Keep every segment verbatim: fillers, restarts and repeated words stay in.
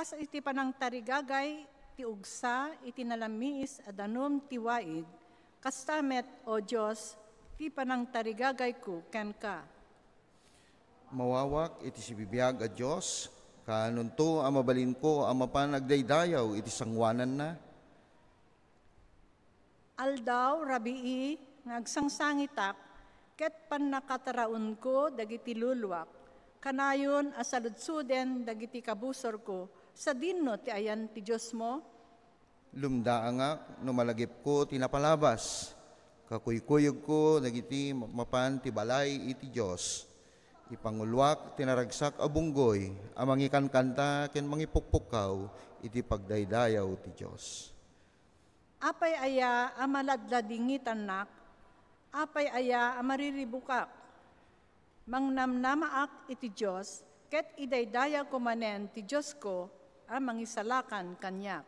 Kas iti panangtarigagay ti ugsa iti nalamiis a danum ti waig, kasta met, O Dios, ti panangtarigagayko kenka. Mawawak iti sibibiag a Dios, kaanonto a mabalinko a mapan agdaydayaw iti sangoananna? Aldaw, rabii, nga agsangsangitak, ket pannakataraonko dagiti luluak, kanayon a saludsoden dagiti kabusorko, sadinno ti ayan ti Diosmo? Lumdaangak no malagipko ti napalabas. Kakuykuyogko dagiti mapan ti balay iti Dios. Ipanguluak ti naragsak a bunggoy a mangikankanta ken mangipukpukkaw iti pagdaydayaw ti Dios. Apay aya a maladladingitannak? Apay aya a mariribukak? Mangnamnamaak iti Dios, ket idaydayawko manen ti Diosko a mangisalakan kaniak.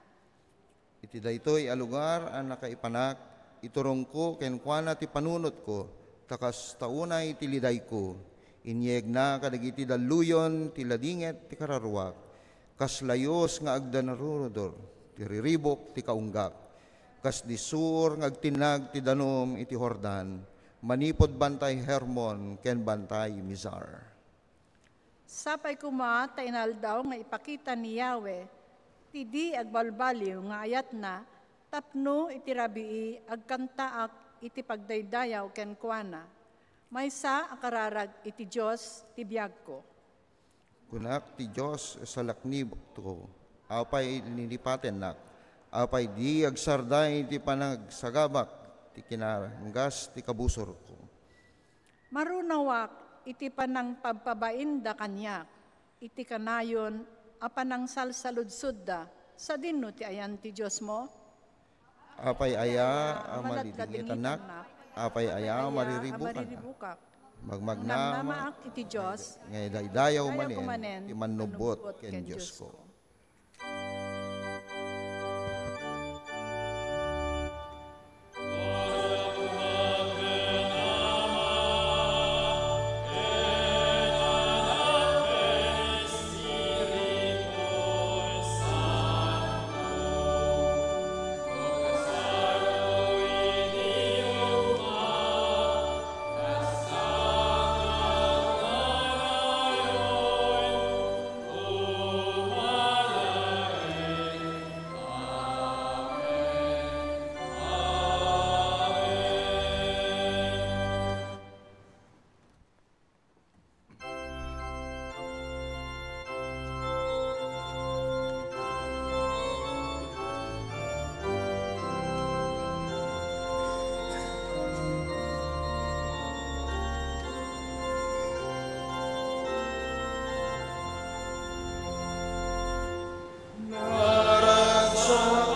Iti daytoy a lugar a nakaipanak, iturongko kenkuana ti panunotko, ta kasta unay ti lidayko. Inyegna kadagiti dalluyon ti ladinget ti kararuak. Kas layus nga agdanarurudor ti riribuk ti kaunggak. Kas disur nga agtinnag ti danum iti Jordan, manipud Bantay Hermon ken Bantay Mizar. Sapay koma ta inaldaw nga ipakita ni Yahweh ti di agbalbaliw nga ayatna tapno iti rabii agkantaak iti pagdaydayaw kenkuana. Maysa a kararag iti Dios ti biagko. Kunak ti Dios, salaknibakto, apay linipatennak, apay di agsarday ti panagsagabak ti kinaranggas ti kabusorko. Marunawak iti panangpabpabainda kaniak, iti kanayon a panangsalsaludsodda, sadinno ti ayan ti Diosmo? Apay aya a maladladingitannak? Apay aya a mariribukak? Magmagnamaak iti Dios, nga idaydayaw manen ti mannubbot ken Diosko. Naragsak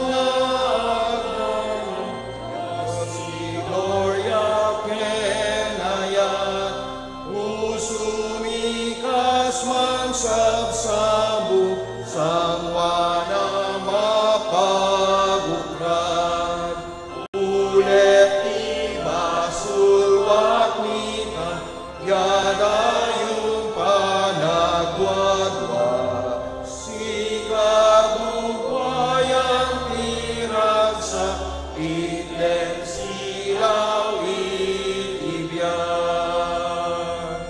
nga agdanum, si gloria ken ayat, pusomi kas mansabsabong, sangoan a mapagukrad. Ulit ti basolak ni Yadayon panagwadwa, sika gugwayan ti ragsak, itlem silaw iti biag.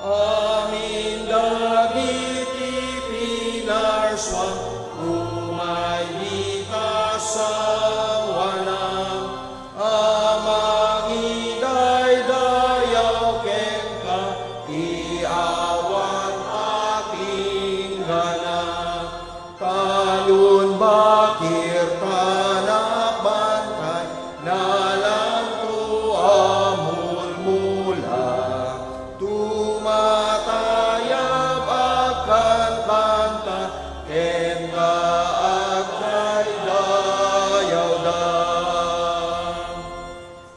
Amin dagiti pinarsuam, umay dita sangoanam, a mangidaydayaw kenka, ti awan akinggana. Talon, bakir, tanak, bantay, nalanto a mulmula. Tumatayab, agkankanta, kenka agdaydayawda.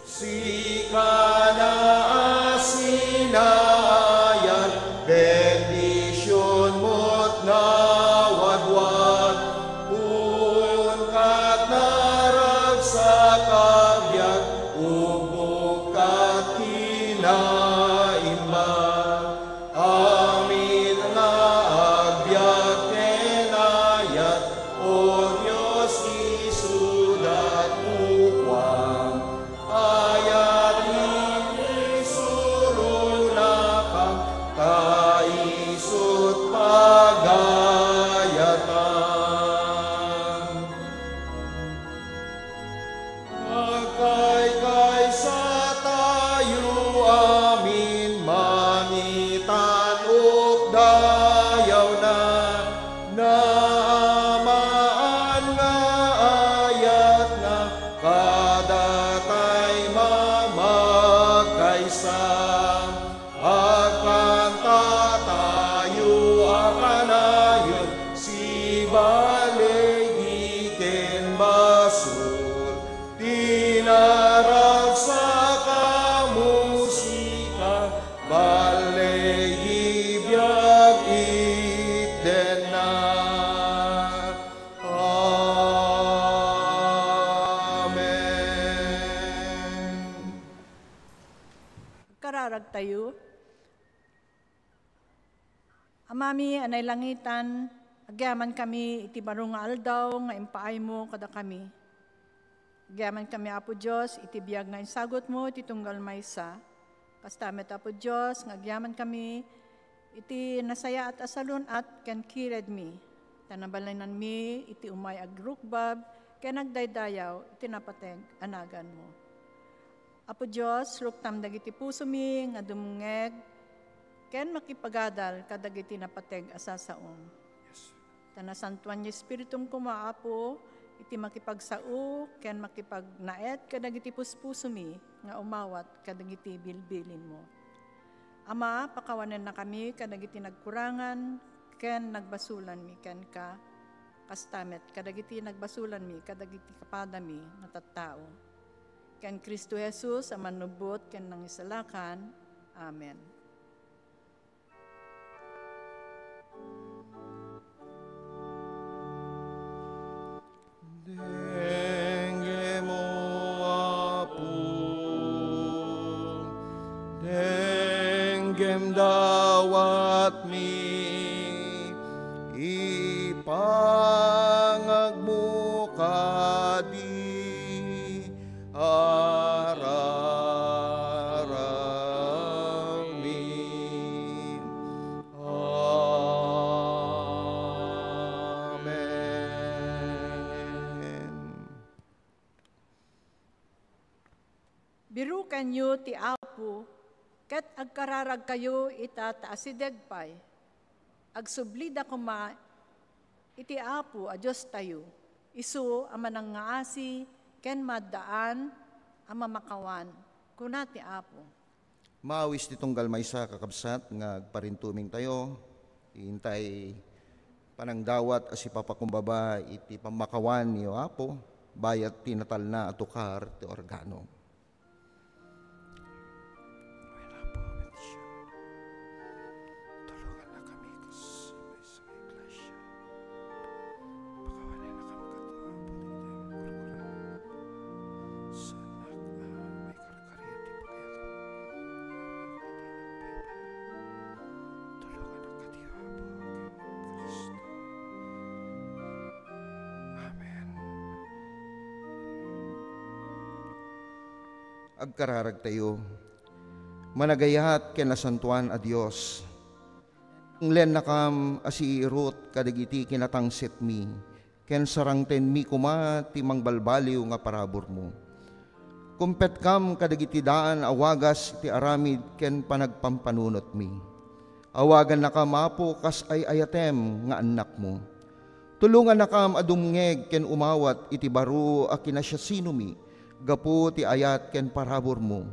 Sika naasinayat, bendision mo't nawadwad. Unkat naragsak a biag, ubbok kat kinaimbag. Amin nga agbiag ken Agkantatayo a kanayon, sibaligi ken basol, ti naragsak a musika, balligi biag itdenna. Amen. Kararagtayo. Amami a nailangitan, agyamankami iti baro nga aldaw nga impaaymo kadakami. Agyamankami, Apo Dios, iti biag nga insagutmo iti tunggal maysa. Kasta met, Apo Dios, nga agyamankami iti nasayaat a salun-at ken kiredmi, ta nabalinanmi iti umay agrukbab ken agdaydayaw iti napateg a naganmo. Apo Dios, ruktam dagiti pusomi nga dumngeg ken makipagadal kadagiti napateg a sasaom. Yes. Ta nasantuan nga Espiritum koma, Apo, iti makipagsao ken makipagnaed kadagiti puspusomi nga umawat kadagiti bilbilinmo. Ama, pakawanennakami kadagiti nagkurangan ken nagbasulanmi kenka, kasta met kadagiti nagbasulanmi kadagiti kapadami nga tattao. Ken Cristo Jesus a mannubbot ken nangisalakan. Amen. Denggem, O Apo, denggem dawatmi, ipangagmo kadi araragmi. Amen. Birukenyo ti Apo, ket agkararagkayo ita ta asideg pay. Agsublida koma iti Apo a Diostayo, isu a manangngaasi ken maaddaan a mamakawan, kuna ti Apo. Maawis ti tunggal maysa, kakabsat, nga agparintumingtayo. Intay panangdawat a sipapakumbaba iti pammakawan ni Apo, bayat ti natalna a tukar ti organo. Wen, Apo, bendisyonam. Tulongannakami kas maysa nga iglesia. Pakawanennakami kadua, Apo, dagiti amin kurkuran. Saannak a maikarkari ti pagayatan. Apo, iti nagbaybayna. Tulongannak kadi, Apo, ken Cristo. Amen. Agkararagtayo. Managayat ken nasantoan a Dios, inglennakam a siirut kadagiti kinatangsetmi, ken sarangtenmi koma ti mangbalbaliw nga paraburmo. Kumpetkam kadagiti daan a wagas iti aramid ken panagpampanunotmi. Awagannakam, Apo, kas ay-ayatem nga annakmo. Tulongannakam a dumngeg ken umawat iti baro a kinasiasinomi gapu ti ayat ken paraburmo.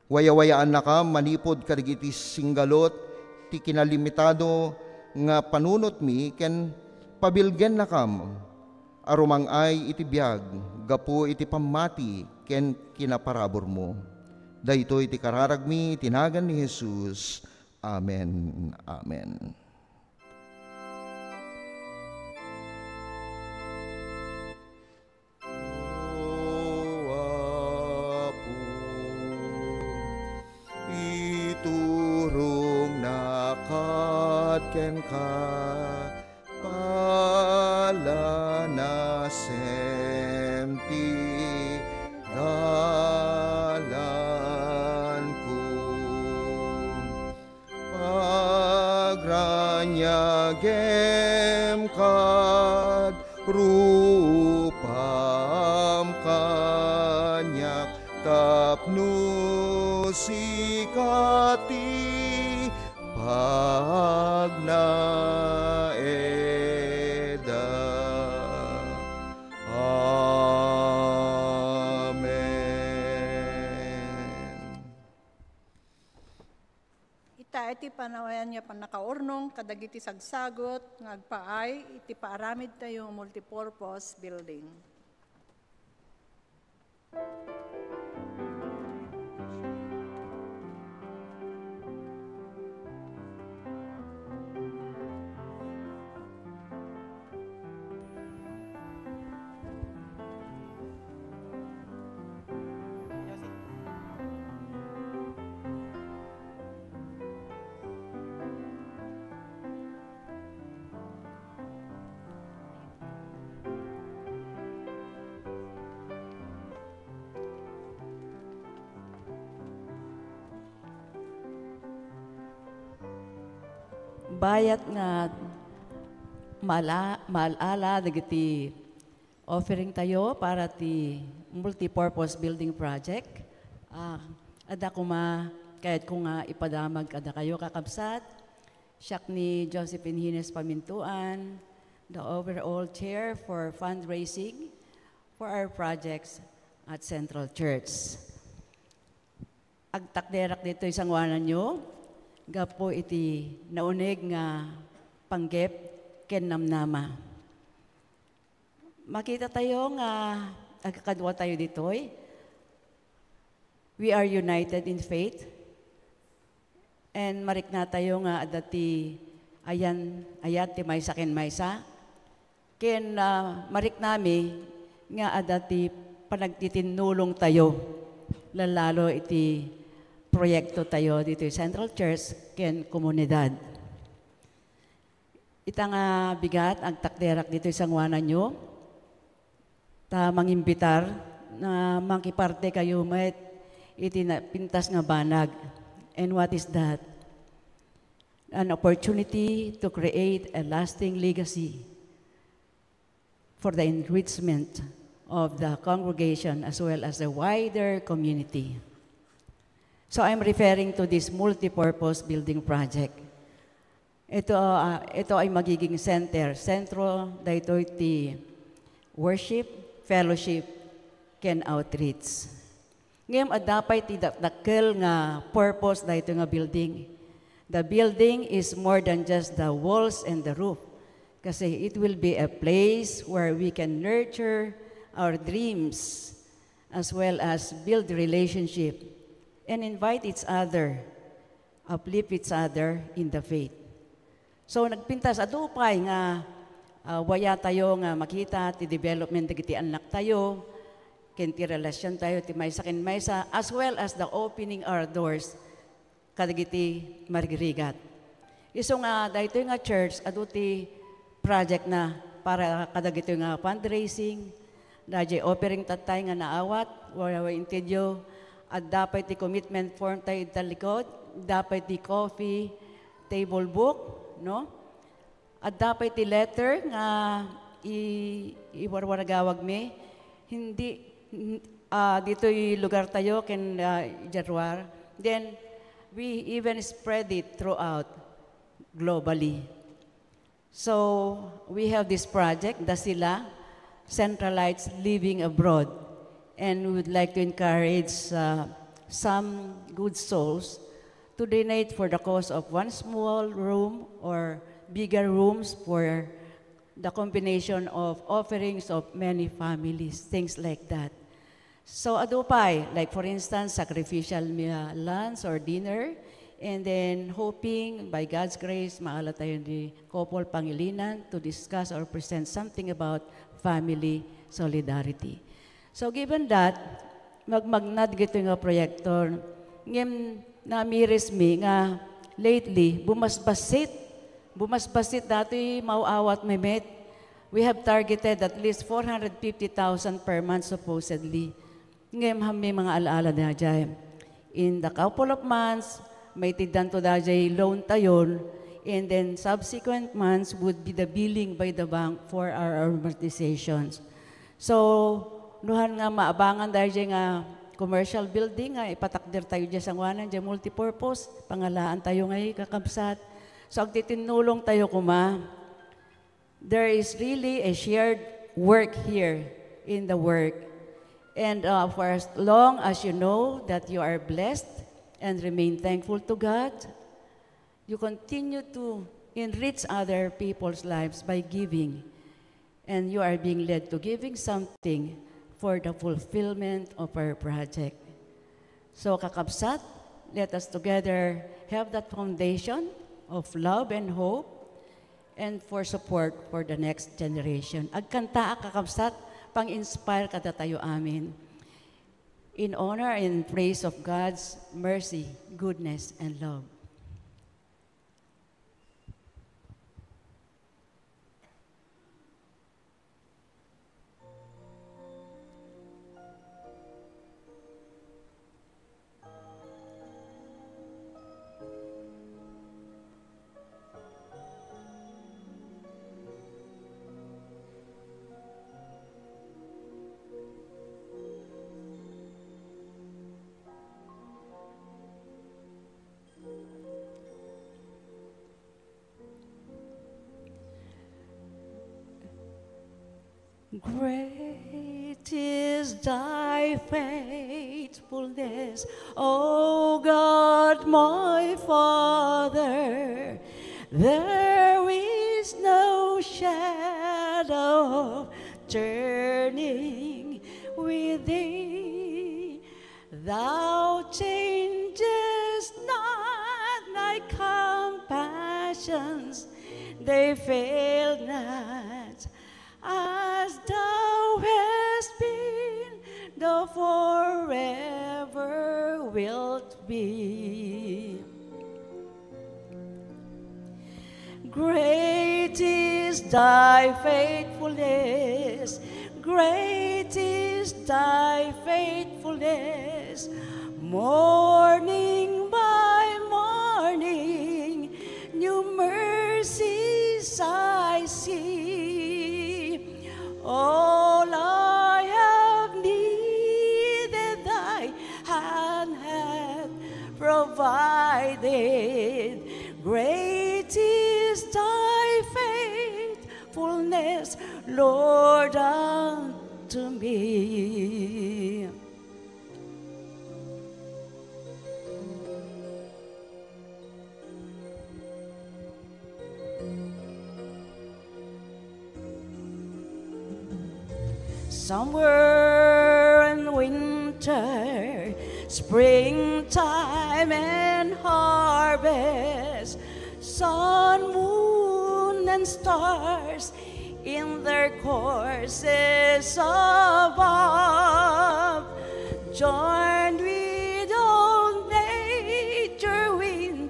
Wayawayaannakam manipud kadagiti singgalot ti kinalimitado nga panunotmi ken pabilgennakam a rumang-ay iti biag gapu iti pammati ken kinaparaburmo. Daytoy ti kararagmi iti nagan ni Jesus. Amen. Amen. O Apo, iturongnak kenka, palanasem ti dalanko. Pagraniagem kad rupam kaniak tapno sika ti pagnaedak. Amen. Ta iti panawen nga pannakaurnong kadagiti sagsagut nga agpaay iti paaramidtayo multipurpose building. Bayat nga maala-, maal-ala dagiti offering tayo para ti multipurpose building project. Ah, adda koma kayatko nga ipadamag kadakayo, kakabsat. Siak ni Josephine Hines Pamintuan, the overall chair for fundraising for our projects at Central Church. Agtakderak ditoy sangoananyo gapu iti nauneg nga panggep ken namnama. Makita tayo nga agkakadua tayo ditoy. We are united in faith. And marikna tayo nga adda ti ayan, ayat ti maysa ken maysa. Ken, ah, mariknami nga adda ti panagtitinnulong tayo, lalo iti proyekto tayo ditoy Central Church ken komunidad. Ita nga bigat, agtakderak ditoy sangoananyo, ta mangimbitar na makiparte kayo met iti na-, pintas nga banag. And what is that? An opportunity to create a lasting legacy for the enrichment of the congregation as well as the wider community. So I'm referring to this multipurpose building project. Ito, ah, ito ay magiging center, sentro daytoy ti worship, fellowship, ken outreach. Ngem adda pay ti dakdakkel nga purpose daytoy nga building. The building is more than just the walls and the roof. Kasi it will be a place where we can nurture our dreams as well as build relationship and invite each other, uplift each other in the faith. So, nagpintas, adu pay nga, ah, waya tayo nga makita ti development dagiti annak tayo, ken ti relasyon tayo ti maysa ken maysa, as well as the opening our doors kadagiti marigrigat. Isu nga daytoy nga church, adu ti project na para kadagitoy nga fundraising, dayjay offering tattay nga naawat, wala intedyo, adda pay ti commitment form tayo ita likod, adda pay ti coffee table book, no? Adda pay ti letter nga i-, iwarwaragawagmi. Hindi, n-, ah, ditoy lugar tayo ken, ah, Januar. Then, we even spread it throughout globally. So, we have this project, the Sila, Centralites Living Abroad. And we would like to encourage, uh, some good souls to donate for the cost of one small room or bigger rooms for the combination of offerings of many families, things like that. So, adu pay, like for instance, sacrificial meal, lunch or dinner, and then hoping by God's grace, maala tayo ni Couple Pangilinan to discuss or present something about family solidarity. So, given that, magmagnad gito nga proyekto, ngem namiris mi nga lately, bumasbasit, bumasbasit datoy maaw-awat mi met. We have targeted at least four hundred fifty thousand per month supposedly. Ngem hammi mga alaala dayjay. In the couple of months, maitiddanto dayjay loan tayon, and then subsequent months would be the billing by the bank for our amortizations. So, nuhan nga maabangan dayjay nga commercial building nga ipatakder tayo dya sangoanan, dya multipurpose, pangalaan tayo ngay kakabsat. So, agtitinnulong tayo kuma. There is really a shared work here in the work. And, uh, for as long as you know that you are blessed and remain thankful to God, You continue to enrich other people's lives by giving, and you are being led to giving something for the fulfillment of our project. So, kakabsat, let us together have that foundation of love and hope and for support for the next generation. Agkantaak, kakabsat, pang-inspire kadatayo amin. In honor and praise of God's mercy, goodness, and love. Great is thy faithfulness, O God my Father. There is no shadow of turning with thee. Thou changest not, thy compassions, they fail not. As thou hast been, thou forever wilt be. Great is thy faithfulness, great is thy faithfulness. Morning by morning, new mercies I see. All I have needed, thy hand hath provided. Great is thy faithfulness, Lord, unto me. Summer and winter, springtime and harvest, sun, moon, and stars in their courses above, joined with all nature in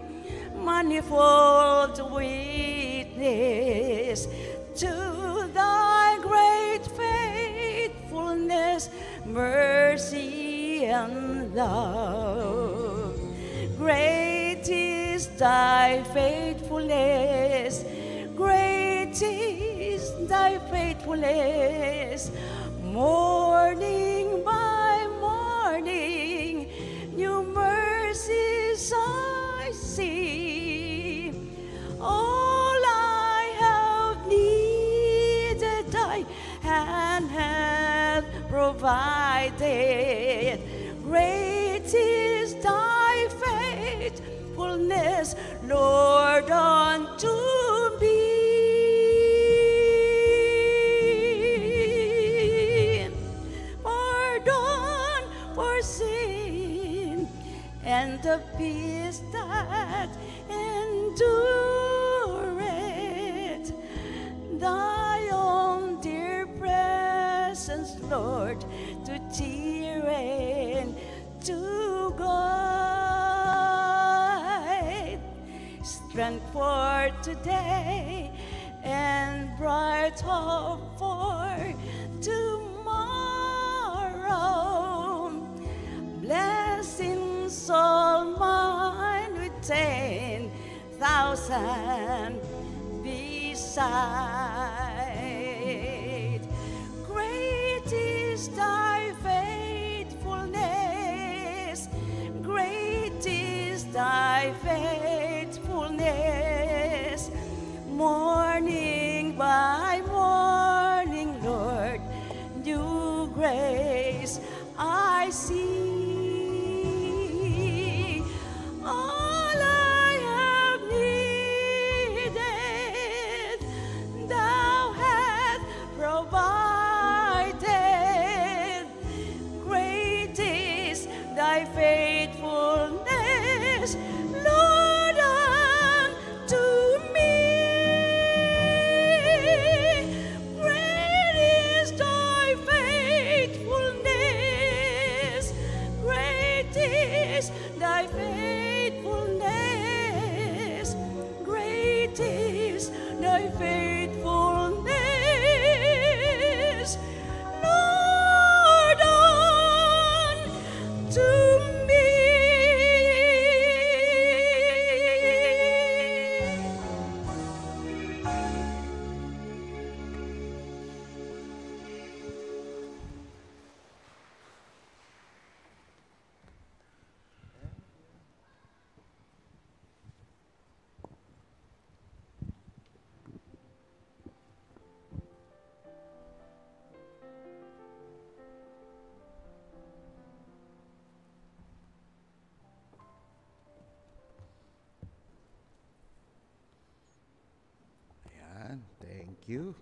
manifold witness to thy great faithfulness, mercy, and love. Great is thy faithfulness, great is thy faithfulness. Morning by morning, new mercies I see. All I have needed, thy hand hath provided. Great is thy faithfulness, Lord, unto me. Pardon for sin and the peace that endureth. Thy own dear presence, Lord, to cheer and to guide. Strength for today and bright hope for tomorrow. Blessings all mine with ten thousand beside. Great is thy faithfulness, great is thy faithfulness. Morning by morning, Lord, new grace I see. All I have You.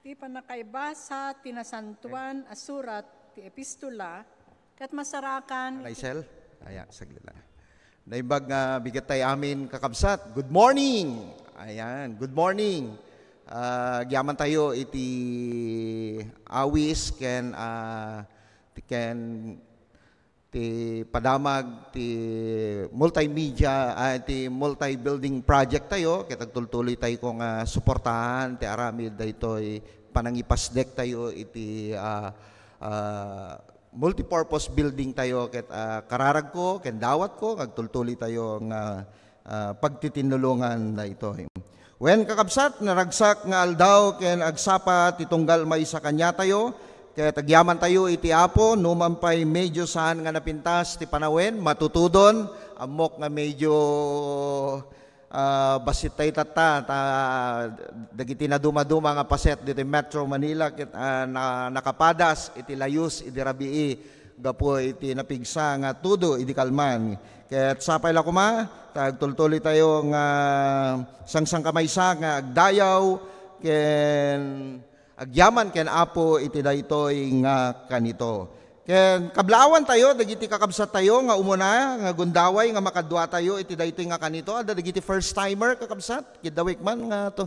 Ti pannakaibasa ti nasantoan a surat ti epistola, ket masarakan iti Rachel? Ayan, saglit lang. Naimbag nga bigat tayo amin, kakabsat. Good morning! Ayan, good morning. Ah, agyaman tayo iti awis ken, ah, ti ken ti padamag ti multimedia, ah, ti multi-building project tayo, ket agtultuloy tayo nga suportahan ti aramid daytoy panangipasdek tayo iti, ah, ah, multipurpose building tayo, ket, ah, kararagko ken dawatko nga agtultuloy tayo nga ah, pagtitinnulongan daytoy. Wen, kakabsat, naragsak nga aldaw ken agsapa ti tunggal maysa kaniatayo, ket agyamantayo iti Apo, numan pay medyo saan nga napintas ti panawen, matutudon, ammok nga medyo, ah, bassit tayo tatta, ta dagiti nadumaduma nga paset ditoy Metro Manila, ket, ah, na-, nakapadas iti layus idi rabii gapu iti napigsa nga tudo idi kalman. Ket sapay la koma, ta agtultuloy tayo nga sangsangkamaysa nga agdayaw ken agyaman ken Apo iti daytoy nga kanito. Ken kablaawan tayo dagiti kakabsat tayo nga umuna nga gundaway nga makadua tayo iti daytoy nga kanito. Adda dagiti first timer, kakabsat, kiddawik man nga to,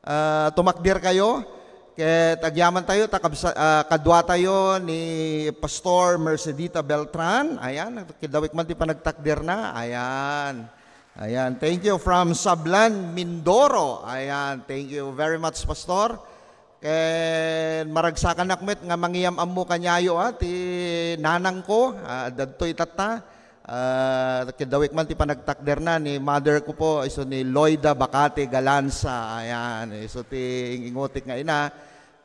ah, tumakder kayo. Ket agyaman tayo, ta kabsa-, ah, kadua tayo ni Pastor Mercedita Beltran. Ayan, kiddawik man ti panagtakderna. Ayan. Ayan, thank you from Sablan, Mindoro. Ayan, thank you very much, Pastor. Ken maragsakan met nga mangiyam-ammo kaniayo, ah, ti nanangko, ah, adda ditoy tatta. Ah, kiddawik man ti panagtakderna ni mother ko po, isu ni Loida Bacate Galanza. Ayan, isu ti ing-ingutik nga ina.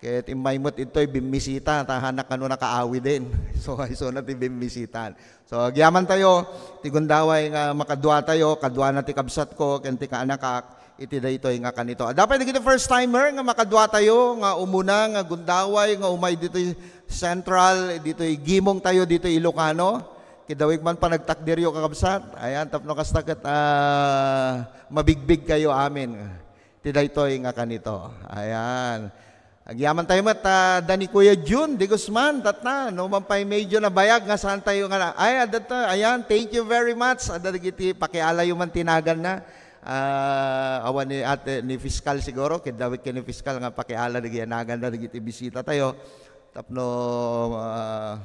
Ket immay met ditoy bimmisita, ta hanak kano nakaawiden. So, isuna ti bimmisitan. So, agyaman tayo, ti gundaway nga makadua tayo, kaduana ti kabsat ko, ken ti kaanakak, iti daytoy nga kanito. Adda pay dagiti first timer nga makadua tayo, nga umuna, nga gundaway, nga umay ditoy Central, ditoy Gimong tayo, ditoy Ilocano. Kiddawik man panagtakderyo, kakabsat. Ayan, tapno kasta ket, ah, mabigbig kayo amin. Ti daytoy nga kanito. Ayan. Agyaman tayo met, ah, adda ni Kuya Jun de Guzman, tatta, numan pay medyo nabayag nga saan tayo nga na-, ay, adda ta, ayan, thank you very much. Adda dagiti pakialayo man ti naganna. Ah, awan ni ate, ni Fiskal siguro, kiddawik ken ni Fiskal nga pakiala dagiti naganna, dagiti bisita tayo. Tapno, ah,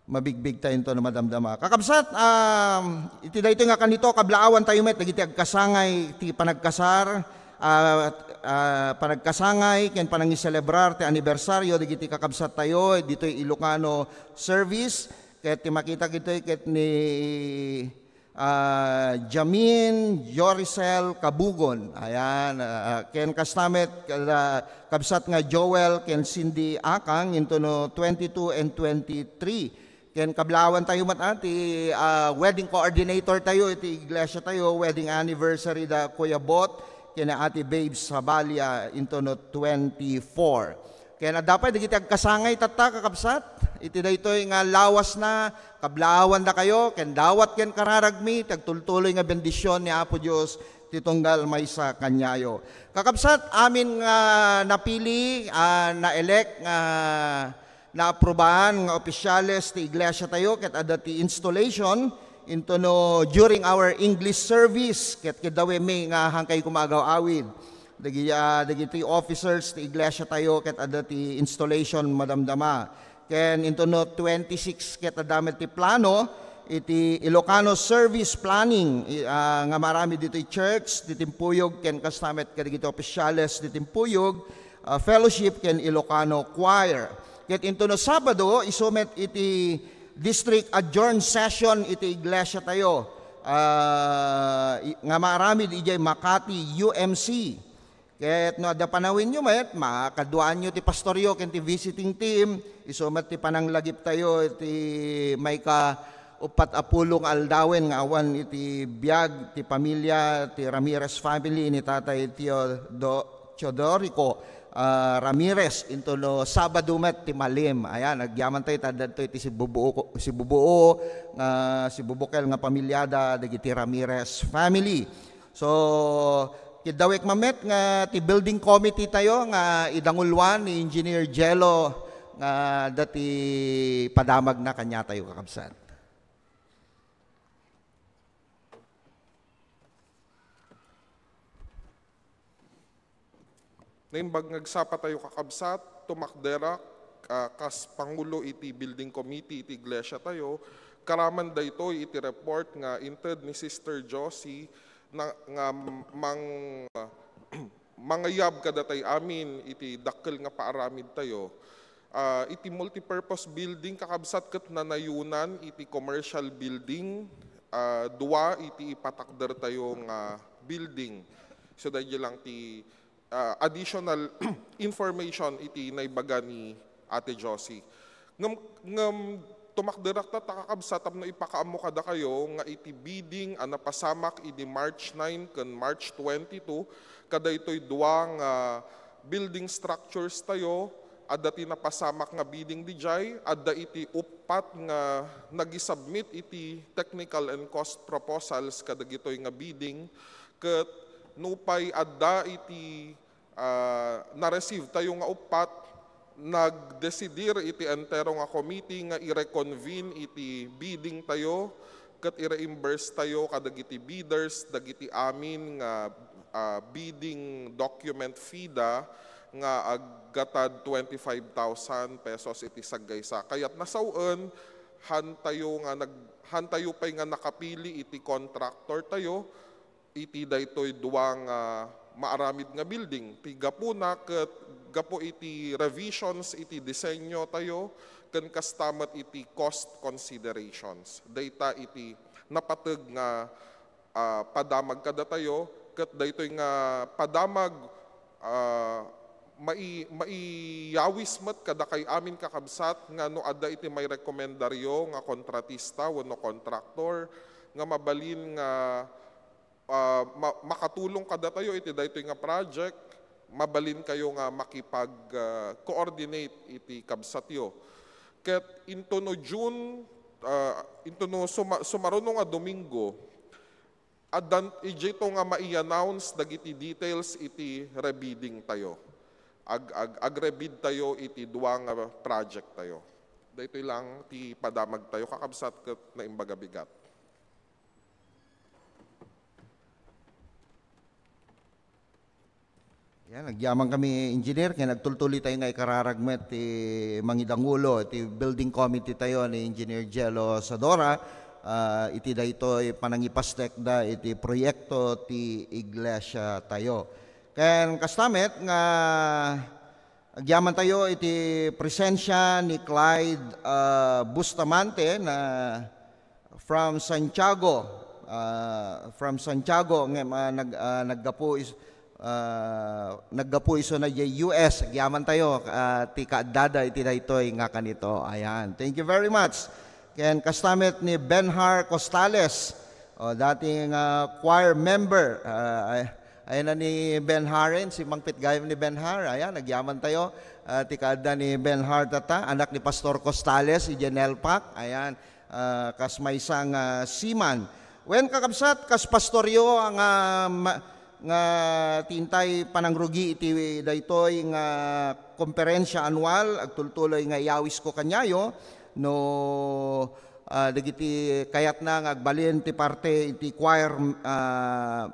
mabigbig tayo into no madamdama. Kakabsat, um, iti daytoy nga kanito, kablaawan tayo met dagiti agkasangay ti panagkasar, ah, ah, panagkasangay ken panangiselebrar ti anibersaryo dagiti kakabsat tayo ditoy Ilocano service. Ket ti makita ditoy ket ni, ah, Jamin Yoricel Kabugon. Ayan, ah, ken kasta met, ah, kabsat nga Joel ken Cindy Akang into no twenty-two and twenty-three. Ken kablaawan tayo met, ah, ti, ah, wedding coordinator tayo iti iglesia tayo, wedding anniversary da Kuya Bot ken Ate Babes Sabalia into no twenty-four. Ken adda pay dagiti agkasangay tatta, kakabsat, iti daytoy nga lawasna, kablaawan dakayo, ken dawat ken kararagmi ti agtultuloy nga bendision ni Apo Dios ti tunggal maysa kaniayo. Kakabsat, amin nga napili, ah, na-elect nga naaprobaan nga opisyales ti iglesia tayo ket adda ti installation into no during our English service ket kiddawemi nga hankay koma agaw-awid. Dagi-, ah, dagiti officers ti iglesia tayo ket adda ti installation madamdama. Ken into no twenty-six ket adda met ti plano iti Ilocano service planning, i-, ah, nga maaramid ditoy church ti timpuyog ken kasta met kadagiti opisyales ti timpuyog, ah, fellowship ken Ilocano choir. Ket into no Sabado, isu met iti district adjourn session iti iglesia tayo, ah, i-, nga maaramid idiay Makati U M C. Ket no adda panawenyo met, makaduaanyo ti pastoryo ken ti visiting team, isu met ti pananglagiptayo iti maika uppat a pulo nga aldawen nga awan iti biag ti pamilia ti Ramirez family ni Tatay Teodo-, Teodorico, ah, Ramirez into no Sabado met ti malim. Ayan, agyaman tayo, ta adda ditoy ti sibubuo, sibubuo nga, sibubukel nga pamiliada dagiti Ramirez family. So, Kiddawek mamet nga ti building committee tayo nga idanguluan ni Engineer Jello nga dati padamagna kaniatayo, kakabsat. Naimbag nga agsapa tayo, kakabsat, tumakderak, ah, kas pangulo iti building committee iti iglesia tayo, karaman daytoy iti report nga inted ni Sister Josie na, nga mang-, mangayab kadatay amin iti dakkel nga paaramid tayo. Ah, iti multipurpose building, kakabsat, ket nanayunan iti commercial building, ah, dua iti ipatakder tayo nga building. So, daydi lang ti, ah, additional information iti naibaga ni Ate Josie. Ngem, ngem tumakderak ta, ta, kakabsat, tapno ipakaammo kadakayo nga iti bidding a napasamak idi March nine ken March twenty-two, kadaytoy dua nga building structures tayo, adda ti napasamak nga bidding dijay, adda iti uppat nga nagisubmit iti technical and cost proposals kadagitoy nga bidding, ket nupay adda iti, ah, na-receive tayo nga uppat, nagdesidir iti entero nga committee nga i-reconvene iti bidding tayo ket i-reimburse tayo kadagiti bidders dagiti amin nga, ah, bidding document fee da nga aggatad twenty-five thousand pesos iti saggaysa. Kayat nasawen, hantayo nga nag-, hantayo pay nga nakapili iti contractor tayo iti daytoy dua nga maaramid nga building. Ti gapuna ket gapu iti revisions iti disenyo tayo ken kasta met iti cost considerations. Dayta iti napateg nga, ah, padamag kadatayo, ket daytoy nga padamag, ah, mai-, maiyawis met kadakay amin, kakabsat, nga no adda iti mairekomendaryo nga kontratista wenno kontraktor nga mabalin nga, ah, ma-, makatulong kadatayo iti daytoy nga project, mabalinkayo nga makipag, ah, coordinate iti kabsatyo. Ket into no June, ah, into no suma-, sumaruno nga Domingo, addan-, idiayto nga mai-announce dagiti details iti rebidding tayo. Ag-, ag-, agrebid tayo iti dua nga project tayo. Daytoy lang ti padamag tayo, kakabsat, ket naimbag a bigat. Yan, nagyaman kami, Engineer, kaya nagtultuloy tayo nga ikararag met ti mangidangulo, ti building committee tayo ni Engineer Jello Sadora, ah, iti daytoy panangipastekda iti proyekto ti iglesia tayo. Ken kasta met nga agyaman tayo iti presensia ni Clyde, ah, Bustamante na from Santiago, ah, from Santiago, ngem, ah, nag-, ah, naggapu is-, ah, naggapu isuna diay U S. Agyaman tayo, ah, ti kaaddada iti daytoy nga kanito. Ayan. Thank you very much. Ken kasta met ni Benhar Costales, o, dating, ah, choir member. Ah, ay, ayan na ni Benhar, si mangpit gayam ni Benhar. Ayan, agyaman tayo. Ah, ti kaadda ni Benhar tata, anak ni Pastor Costales, idiay NELPAC. Ayan. Ah, kas maysa nga seaman. Wen, kakabsat, kas pastoryo nga ma-, nga ti intay panangrugi iti daytoy nga komperensia anual, agtultuloy nga iyawisko kaniayo, no, ah, dagiti kayatna nga agbalin ti parte iti choir, ah,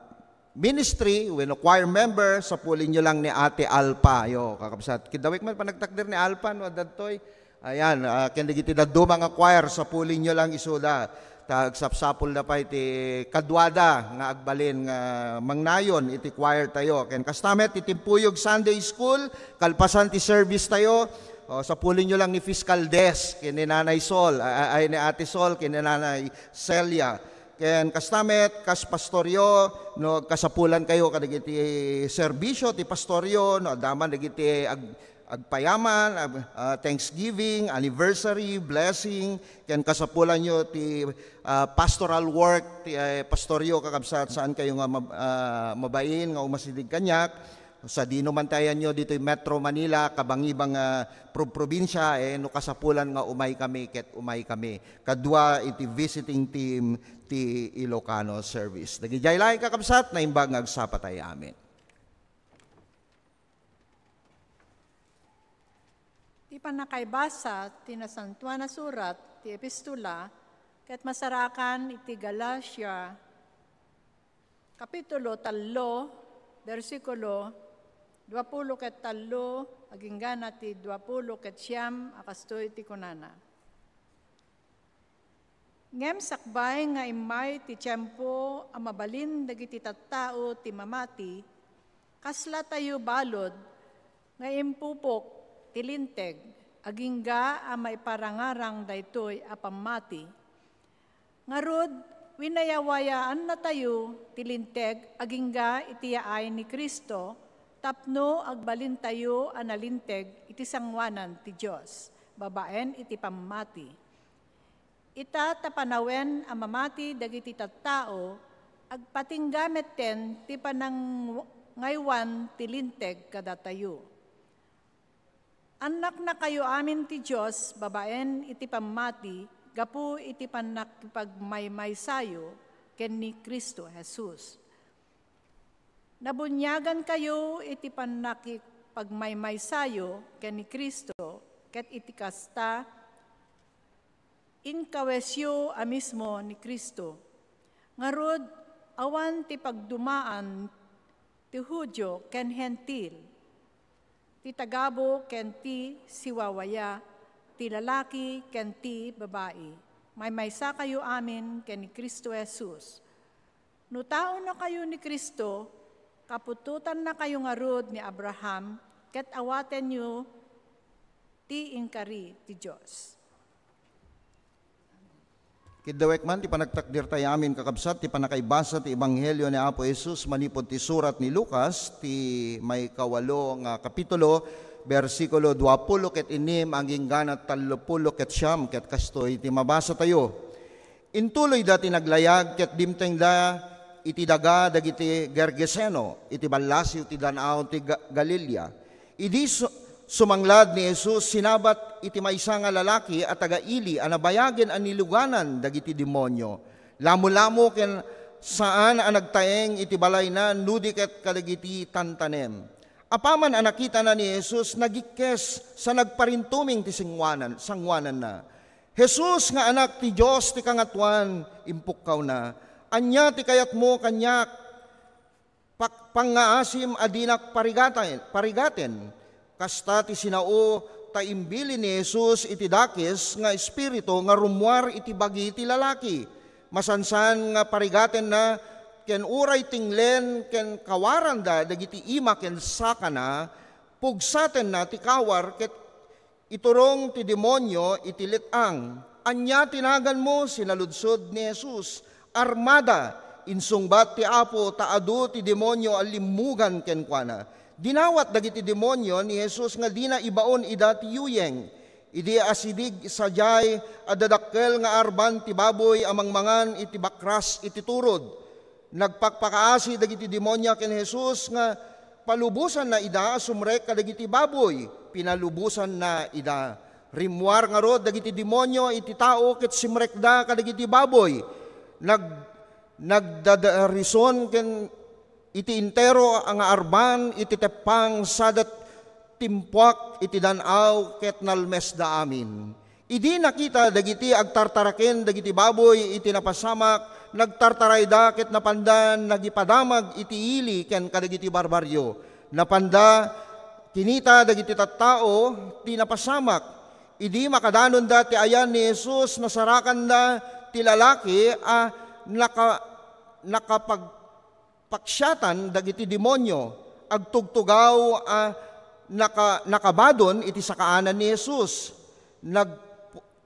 ministry wenno choir member, sapulinyo lang ni Ate Alpa. Yo, kakabsat. Kiddawek met panagtakder ni Alpa, no, adda daytoy. Ayan, ah, ken dagiti dadduma nga choir, sapulinyo lang isuda. Ta agsapsapulda pay ti kaduada nga agbalin nga mangnayon iti choir tayo. Ken kasta met ti timpuyog Sunday school, kalpasan ti service tayo, o, sapulinyo lang ni Fiscal Desk, ken ni Nanay Sol, a-, a-, ay, ni Ate Sol, ken ni Nanay Celia. Ken kasta met, kas pastoryo, no, agkasapulankayo kadagiti serbisyo ti pastoryo, no, adda man dagiti ag-, agpayaman, ag-, ah, Thanksgiving, anniversary, blessing, ken kasapulanyo ti, ah, pastoral work ti, eh, pastoryo, kakabsat, saankayo nga mab-, ah, mabain nga umasideg kaniak. Sadino man ti ayanyo ditoy Metro Manila, kabangibang, ah, prob-, probinsia, eh, no kasapulan nga umay kami, ket umay kami. Kadua iti visiting team ti Ilocano Service. Dagidiay laeng, kakabsat, naimbag nga agsapa tayo. Amen. Pannakaibasa ti Nasantoan a Surat ti Epistola ket masarakan iti Galacia, Kapitulo tallo, bersikulo duapulo ket tallo agingga na ti duapulo ket siam a kastoy ti kunana. Ngem sakbay nga immay ti tiempo a mabalin dagiti tattao ti mamati, kaslatayo balud nga impupok ti Linteg agingga a maiparangarang daytoy a pammati. Ngarud, winayawayaannatayo ti Linteg agingga iti yaay ni Cristo tapno agbalintayo a nalinteg iti sangoanan ti Dios babaen iti pammati. Ita ta panawen a mamati dagiti tattao, agpatingga metten ti panangaywan ti Linteg kadatayo. Annaknakayo amin ti Dios babaen iti pammati gapu iti pannakipagmaymaysayo ken ni Cristo Jesus. Nabuniagankayo iti pannakipagmaymaysayo ken ni Cristo, ket iti kasta, inkawesyo a mismo ni Cristo. Ngarud, awan ti pagdumaan ti Judio ken Hentil, ti tagabu ken ti siwawaya, ti lalaki ken ti babai. Maymaysakayo amin ken ni Cristo Jesus. No taonakayo ni Cristo, kaputotannakayo ngarud ni Abraham, ket awatenyo ti inkari ti Dios. Kiddawek man ti panagtakdertayo amin, kakabsat, ti pannakaibasa ti Ebanghelio ni Apo Jesus manipud ti surat ni Lucas, ti maikawalo nga kapitulo, bersikulo duapulo ket innem agingga na tallopulo ket siam, ket kastoy ti mabasatayo. Intuloyda ti naglayag ket dimtengda iti daga dagiti Gergeseno, iti ballasiw ti dan-aw ti Ga-, Galilea. Idi su-, sumanglad ni Jesus, sinabat iti maysa nga lalaki a taga-ili a nabayagen a niluganan dagiti demonio. Lamolamo ken saan a nagtaeng iti balayna no di ket kadagiti tantanem. Apaman a nakitana ni Jesus, nagikkes sa nagparintuming ti singwanan-, sangoananna. "Jesus nga Anak ti Dios ti Kangatoan," impukkawna, "ania ti kayatmo kaniak? Pak-, pangngaasim a dinak parigaten, parigaten." Kasta ti sinao ta imbilin ni Jesus iti dakes nga espiritu nga rummuar iti bagi ti lalaki. Masansan nga parigatenna ken uray tinglen ken kawaranda dagiti ima ken sakana, pugsatenna ti kawar ket iturong ti demonio iti let-ang. "Ania ti naganmo?" sinaludsod ni Jesus. "Armada," insungbat ti Apo, "ta adu ti demonio a limmugan kenkuana." Dinawat dagiti demonio ni Jesus nga dina ibaon ida ti yuyeng. Idi asidig sadiay, adda dakkel nga arban ti baboy a mangmangan iti bakras iti turod. Nagpakpakaasi dagiti demonio ken Jesus nga palubosanna ida a sumrek kadagiti baboy. Pinalubosanna ida. Rimmuar ngarud dagiti demonio iti tao ket simrekda kadagiti baboy. Nag-, nagdadarison ken iti entero a nga arban iti teppang sadat timpuak iti dan-aw ket nalmesda amin. Idi nakita dagiti agtartaraken dagiti baboy iti napasamak, nagtartarayda ket napanda nagipadamag iti ili ken kadagiti barbarrio. Napanda kinita dagiti tattao ti napasamak. Idi makadanonda ti ayan ni Jesus, nasarakanda ti lalaki a naka-, nakapag-, paksiatan dagiti demonio, agtugtugaw a naka-, nakabadon iti sakaanan ni Jesus. Nag-,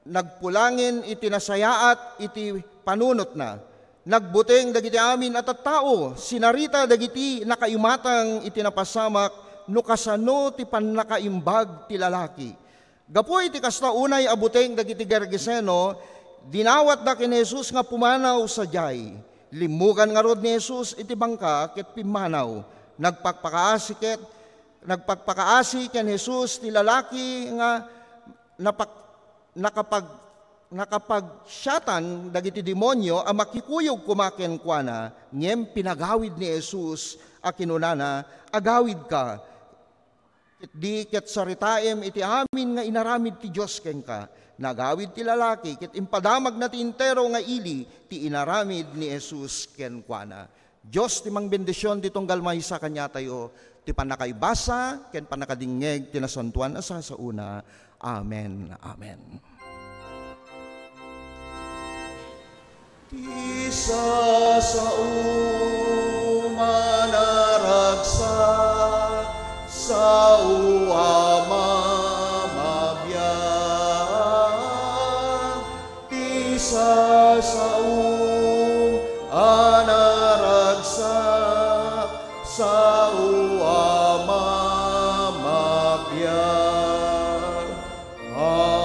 nagpulangin iti nasayaat iti panunotna. Nagbuteng dagiti amin a tattao, sinarita dagiti nakaimatang iti napasamak no kasano ti pannakaimbag ti lalaki. Gapu iti kasta, unay a buteng dagiti Gergeseno, dinawatda ken Jesus nga pumanaw sadiay. Limmugan ngarud ni Jesus iti bangka ket pimmanaw. Nagpakpakaasi ket, nagpakpakaasi ken Jesus ti lalaki nga napak-, nakapag-, nakapaksiatan dagiti demonio a makikuyog koma kenkuana, ngem pinagawid ni Jesus a kinunana, "Agawidka." Ketdi ket saritaem iti amin nga inaramid ti Dios kenka. Nagawid ti lalaki ket impadamagna ti entero nga ili ti inaramid ni Jesus kenkuana. Dios ti mangbendision ti tunggal maysa kaniatayo, ti pannakaibasa ken pannakadingngeg ti nasantoan a sasaona. Amen. Amen. Ti sasaom a naragsak, sao a mamabiag. Ti sasaom a naragsak, sao a mamabiag. Amen.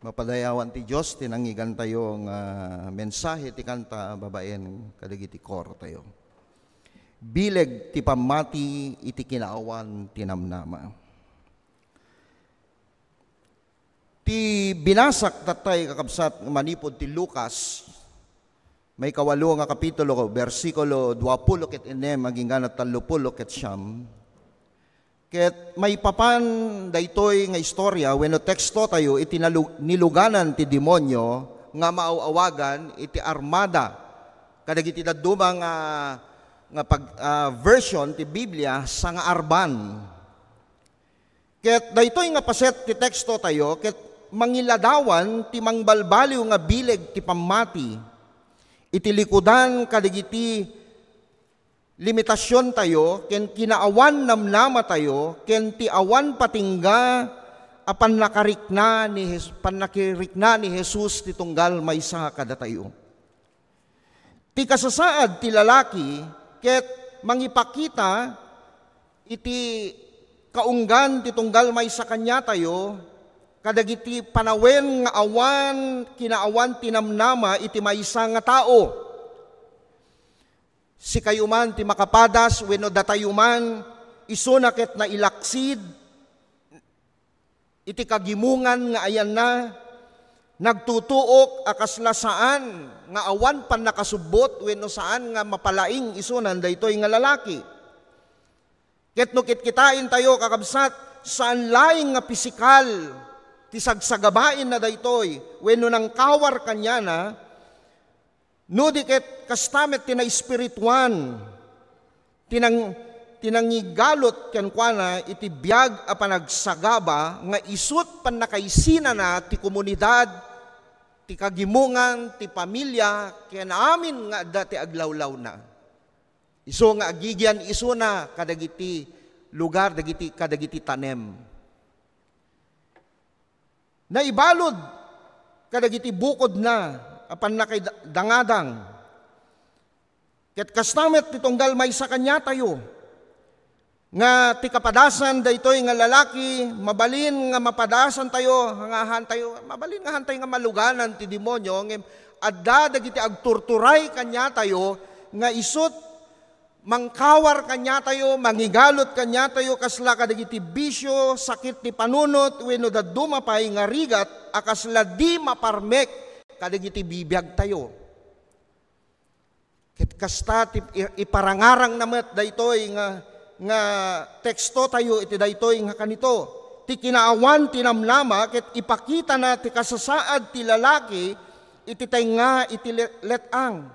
Mapadayawan ti Dios ti nangngegantayo nga mensahe ti kanta babaen kadagiti koro tayo. Bileg ti pammati iti kinaawan ti namnama. Ti binasak tattay, kakabsat, manipud ti Lucas, may kawalo nga kapitulo, bersikulo duapulo ket ennem agingga na tallopulo ket siam. Ket maipapan daytoy nga istorya wenno teksto tayo iti nalu-, niluganan ti demonio nga maaw-awagan iti armada. Kadagiti dadduma nga, nga pag-, ah, version ti Biblia, sangaarban. Ket daytoy nga paset ti teksto tayo ket mangiladawan ti mangbalbaliw nga bileg ti pammati iti likudan kadagiti limitasion tayo ken kinaawan namnama tayo ken ti awan patingga a pannakarikna ni Jes-, pannakirikna ni Jesus ti tunggal maysa kadatayo. Ti kasasaad ti lalaki ket mangipakita iti kaunggan ti tunggal maysa kaniatayo kadagiti panawen nga awan kinaawan ti namnama iti maysa nga tao. Sikayo man ti makapadas wenno datayo man, isuna ket nailaksid iti kagimongan nga ayanna, nagtutuok a kasla saan nga awan pannakasubbot wenno saan nga mapalaing isunan daytoy nga lalaki. Ket no kitkitaentayo, kakabsat, saan laeng nga pisikal ti sagsagabaenna daytoy wenno nangkawar kaniana, no di ket kasta met ti naespirituan, ti nang-, ti nangigalut kenkuana iti biag a panagsagaba nga isut' pannakaisinana ti komunidad, ti kagimongan, ti pamilia, ken amin nga adda ti aglawlawna. Isu nga agigian isuna kadagiti lugar, dagiti, kadagiti tanem. Naibalud kadagiti bukodna a pannakaidangadang. Ket kasta met ti tunggal maysa kaniatayo, nga ti kapadasan daytoy nga lalaki, mabalin nga mapadasantayo, nga hantayo, mabalin nga hantayo nga maluganan ti demonio, ngem adda dagiti agturturay kaniatayo nga isut' mangkawar kaniatayo, mangigalut kaniatayo, kasla kadagiti bisio, sakit ti panunot, wenno dadduma pay nga rigat a kasla di maparmek kadagiti bibiagtayo. Ket kasta ti i-, iparangarangna met daytoy nga, nga tekstotayo iti daytoy nga kanito. Ti kinaawan ti namnama ket ipakitana ti kasasaad ti lalaki iti tengnga iti le-, let-ang.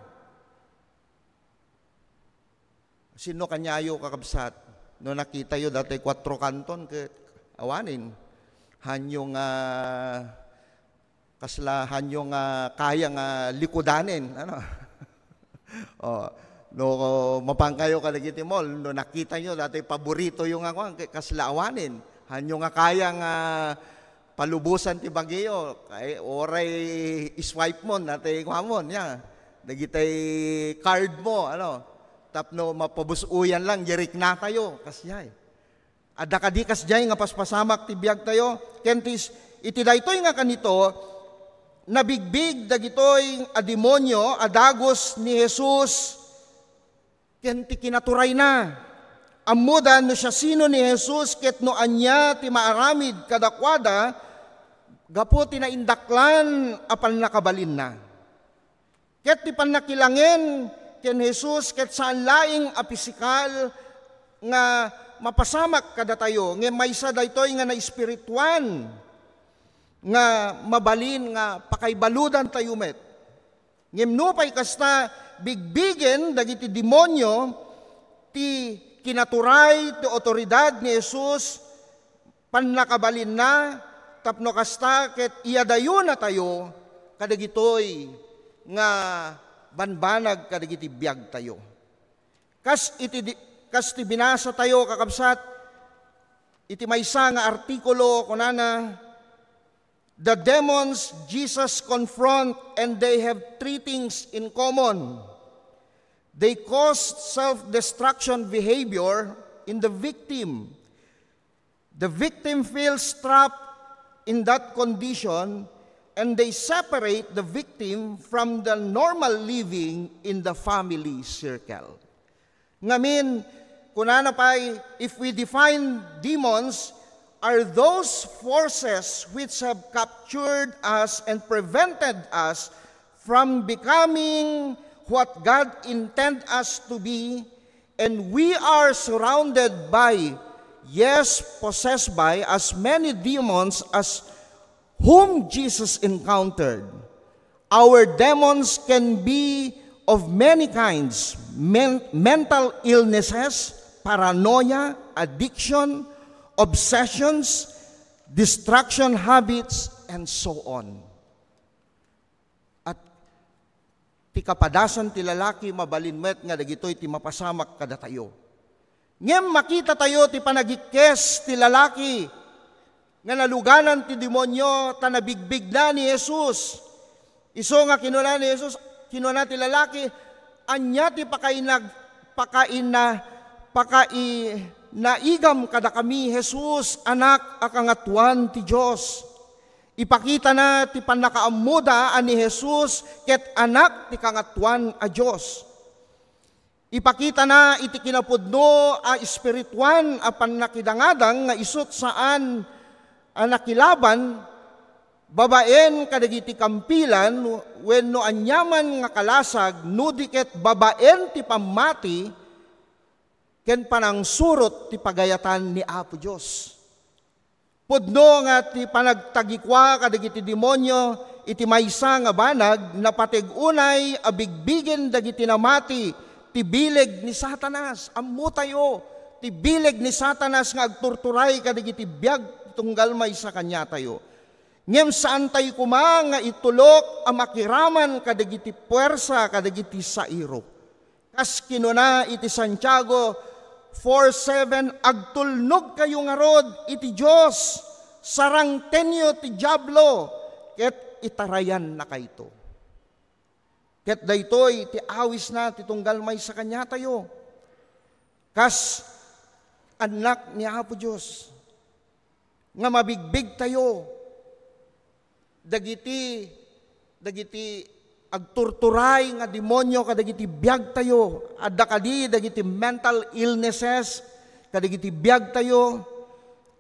Sino kaniayo, kakabsat? No nakitayo datoy Cuatro Canton ket awanen. Hanyo nga, kasla hanyo nga kaya nga likudanen, ano? Oh, no mapankayo kadagiti mall, no nakitayo datoy paboritoyo nga kuan, ket kasla awanen. Hanyo nga kaya nga palubosan ti bagiyo, kay uray i-swipe mo, natay kuamon, ya. Dagitay card mo, ano, tapno mapabus-uyan lang, direk natayo, kasdiay. Adda kadi kasdiay nga paspasamak ti biagtayo? Ken ti s-, iti daytoy nga kanito, nabigbig dagitoy a demonio a dagus ni Jesus ken ti kinaturayna. Ammoda no siasino ni Jesus ket no ania ti maaramid kadakuada gapu ti naindaklan a pannakabalinna. Ket ti pannakilangen ken Jesus ket saan laeng a pisikal nga mapasamak kadatayo, ngem maysa daytoy nga naespirituan nga mabalin nga pakaibaludantayo met. Ngem nupay kasta, bigbigen dagiti demonio ti kinaturay ti awtoridad ni Jesus, pannakabalinna, tapno kasta ket iyadayonatayo kadagitoy nga banbanag kadagiti biagtayo. Kas iti di-, kas ti binasatayo, kakabsat, iti maysa nga artikulo, kunana, "The demons Jesus confront and they have three things in common. They cause self-destruction behavior in the victim. The victim feels trapped in that condition and they separate the victim from the normal living in the family circle. Ngamin, kunana pay, if we define demons, are those forces which have captured us and prevented us from becoming what God intended us to be, and we are surrounded by, yes, possessed by as many demons as whom Jesus encountered. Our demons can be of many kinds: men- mental illnesses, paranoia, addiction, obsessions, destruction habits, and so on. At ti kapadasan ti lalaki, mabalin met nga dagitoy ti mapasamak kadatayo. Ngem makitatayo ti panagikkes ti lalaki nga naluganan ti demonio ta nabigbigna ni Jesus. Isu nga kinuna ni Jesus, kinuna ti lalaki, "Ania ti pakainag-, pakaina-, pakainaigam kadakami, Jesus, Anak a Kangatoan ti Dios?" Ipakitana ti pannakaammoda a ni Jesus ket Anak ti Kangatoan a Dios. Ipakitana iti kinapudno a espirituan a pannakidangadang nga isut' saan a nakilaban babaen kadagiti kampilan wenno aniaman nga kalasag, no di ket babaen ti pammati ken panangsurot ti pagayatan ni Apo Dios. Pudno nga ti panagtagikua kadagiti demonio iti maysa nga banag, napateg unay a bigbigen dagiti namati ti bileg ni Satanas. Ammotayo ti bileg ni Satanas nga agturturay kadagiti biag ti tunggal maysa kaniatayo. Ngem saantayo koma nga itulok a makiraman kadagiti puersa kadagiti sairo. Kas kinuna iti Santiago four seven, "Agtulnogkayo ngarud iti Dios, sarangtenyo ti Diablo, ket itarayannakayto." Ket daytoy ti awisna ti tunggal maysa kaniatayo. Kas annak ni Apo Dios, nga mabigbigtayo dagiti, dagiti agturturay nga demonio kadagiti biagtayo. Adda kadi dagiti mental illnesses kadagiti biagtayo,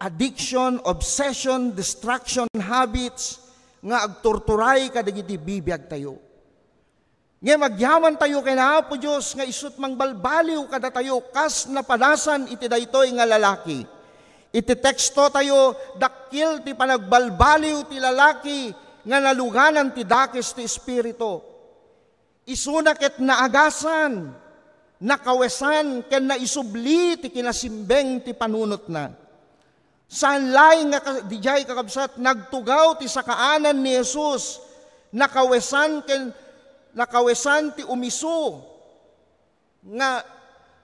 addiction, obsession, destruction habits nga agturturay kadagiti bibiagtayo. Ngem agyamantayo ken Apo Dios nga isut' mangbalbaliw kadatayo kas napadasan iti daytoy nga lalaki. Iti tekstotayo, dakkel ti panagbalbaliw ti lalaki nga naluganan ti dakes ti Espiritu. Isuna ket naagasan, nakawesan, ken naisubli ti kinasimbeng ti panunotna. Saan laeng nga ka-, dijay, kakabsat, nagtugaw ti sakaanan ni Jesus. Nakawesan ken, nakawesan ti umisu nga,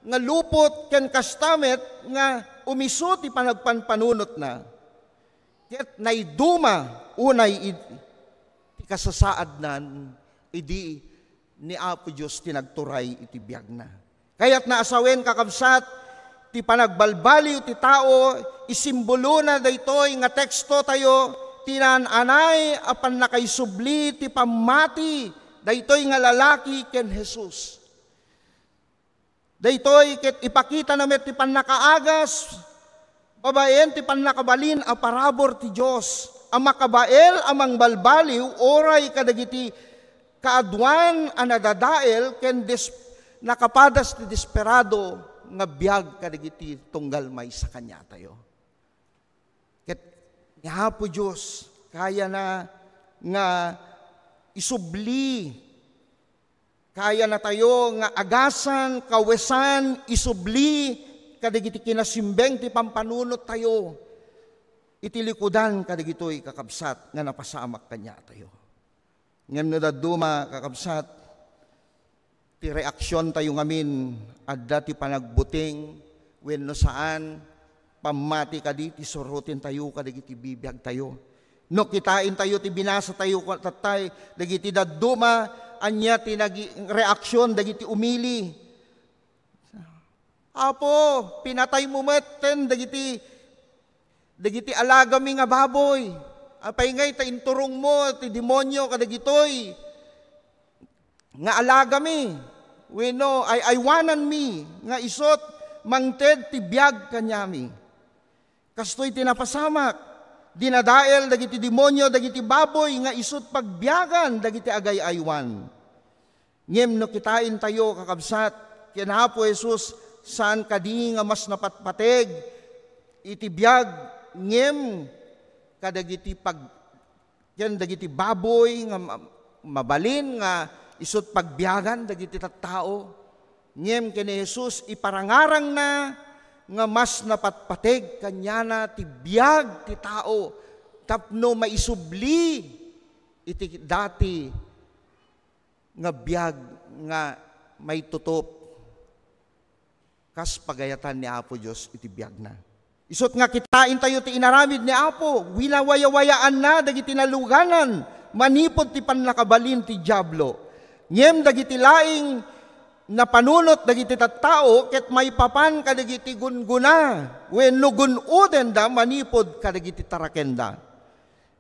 nga lupot ken kasta met nga umisu ti panagpanpanunotna. Ket naiduma unay id-, ti kasasaadnan idi ni Apo Dios ti nagturay iti biagna. Kayatna a sawen, kakabsat, ti panagbalbaliw ti tao, isimbolona daytoy nga tekstotayo, ti naan-anay a pannakaisubli ti pammati daytoy nga lalaki ken Jesus. Daytoy ket ipakitana met ti pannakaagas babaen ti pannakabalin a parabur ti Dios a makabael a mangbalbaliw uray kadagiti kaaduan a nadadael ken dis-, nakapadas ti desperado nga biag kadagiti tunggal maysa kaniatayo. Ket ni Apo Dios, kayana nga isubli, kayanatayo nga agasan, kawesan, isubli kadagiti kinasimbeng ti pampanunottayo iti likudan kadagitoy, kakabsat, nga napasamak kaniatayo. Ngem no dadduma, kakabsat, ti reaksiontayo ngamin, adda ti panagbuting wenno saan, pammati kadi ti surotentayo kadagiti bibiagtayo. No kitaentayo ti binasatayo, tattay, dagiti dadduma, ania ti nagi-, reaksion dagiti umili? "Apo, pinataymo metten dagiti, dagiti alagami nga baboy." Apay ngay ta inturongmo ti demonio kadagitoy nga alagami wenno ay-aywananmi nga isut' mangted ti biag kaniami. Kastoy ti napasamak, dinadael dagiti demonio dagiti baboy nga isut' pagbiagan dagiti agay-aywan. Ngem no kitaentayo, kakabsat, ken Apo Jesus, saan kadi nga mas napatpateg iti biag ngem kadagiti pag-, ken dagiti baboy nga ma-, mabalin nga isut' pagbiagan dagiti tattao. Ngem ken ni Jesus, iparangarangna nga mas napatpateg kaniana ti biag ti tao tapno maisubli iti dati nga biag nga maitutup kas pagayatan ni Apo Dios iti biagna. Isut' nga kitaentayo ti inaramid ni Apo, winawayawayaanna dagiti naluganan manipud ti pannakabalin ti Diablo. Ngem dagiti laing napanunot dagiti tattao ket maipapan kadagiti gunggona wenno gun-odenda manipud kadagiti tarakenda.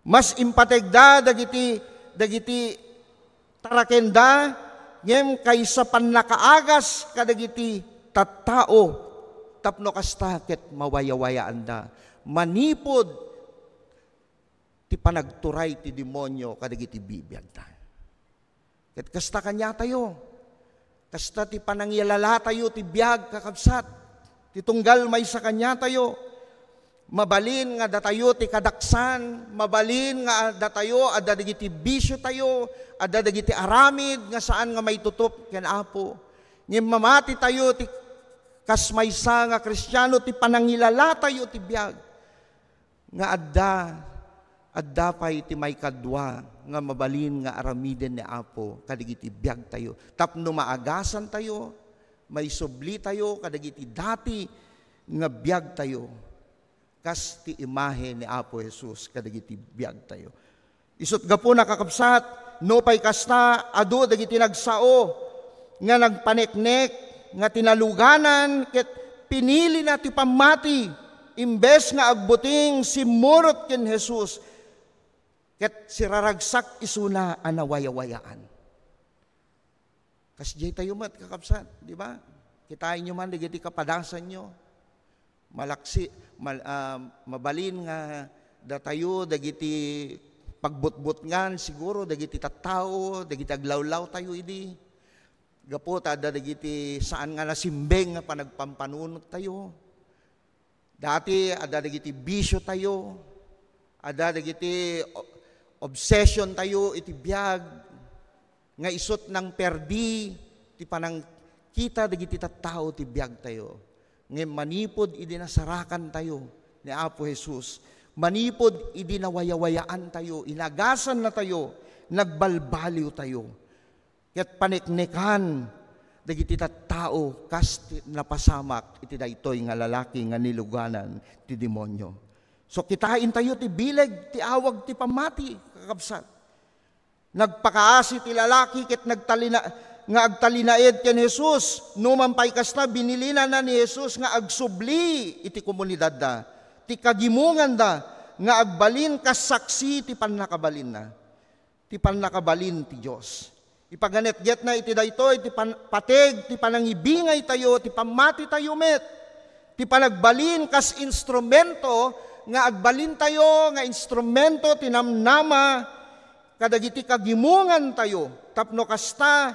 Mas impategda dagiti, dagiti tarakenda, ngem kaysa pannakaagas kadagiti tattao, tapno kasta ket mawayawayaanda manipud ti panagturay ti demonio kadagiti bibiagda. Ket kasta kaniatayo, kasta ti panangilalatayo ti biag, kakabsat, ti tunggal maysa kaniatayo. Mabalin nga datayo ti kadaksan, mabalin nga datayo adda dagiti bisiotayo, adda dagiti aramid nga saan nga maitutup ken Apo. Ngem mamatitayo ti kas maysa nga Kristiano ti panangilalatayo ti biag nga adda, adda pay ti maikadua nga mabalin nga aramiden ni Apo kadagiti biagtayo tapno maagasantayo, maisublitayo kadagiti dati nga biagtayo. Kas ti imahe ni Apo Jesus kadagiti biagtayo. Isut' gapuna, kakabsat, nupay kasta, adu dagiti nagsao nga nagpaneknek nga tinaluganan ket pinilina ti pammati, imbes nga agbuting simmurot ken Jesus ket siraragsak isuna a nawayawayaan. Kasdiay tayo met, kakabsat, di ba? Kitaenyo man dagiti kapadasanyo. Malaksi-, mal-, ah, mabalin nga datayo dagiti pagbutbutngan, siguro, dagiti tattao, dagiti aglawlawtayo idi. Gapu ta adda dagiti saan nga nasimbeng nga panagpampanunottayo. Dati, adda dagiti bisiotayo, adda dagiti o-, obsessiontayo iti biag, nga isut' nangperdi ti panangkita dagiti tattao ti biagtayo. Ngem manipud idi nasarakantayo ni Apo Jesus, manipud idi nawayawayaantayo, inagasannatayo, nagbalbaliwtayo. Ket paneknekan dagiti tattao kas ti napasamak iti daytoy nga lalaki nga niluganan ti demonio. So, kitaentayo ti bileg ti awag ti pammati, kakabsat. Nagpakaasi ti lalaki ket nagtalina-, nga agtalinaed ken Jesus. Numan pay kasta, binilinanna ni Jesus nga agsubli iti komunidadda, ti kagimonganda nga agbalin kas saksi ti pannakabalinna, ti pannakabalin ti Dios. Ipaganetgetna iti daytoy ti pan-, pateg ti panangibingaytayo, ti pammatitayo met, ti panagbalin kas instrumento nga agbalintayo nga instrumento ti namnama kadagiti kagimongantayo, tapno kasta,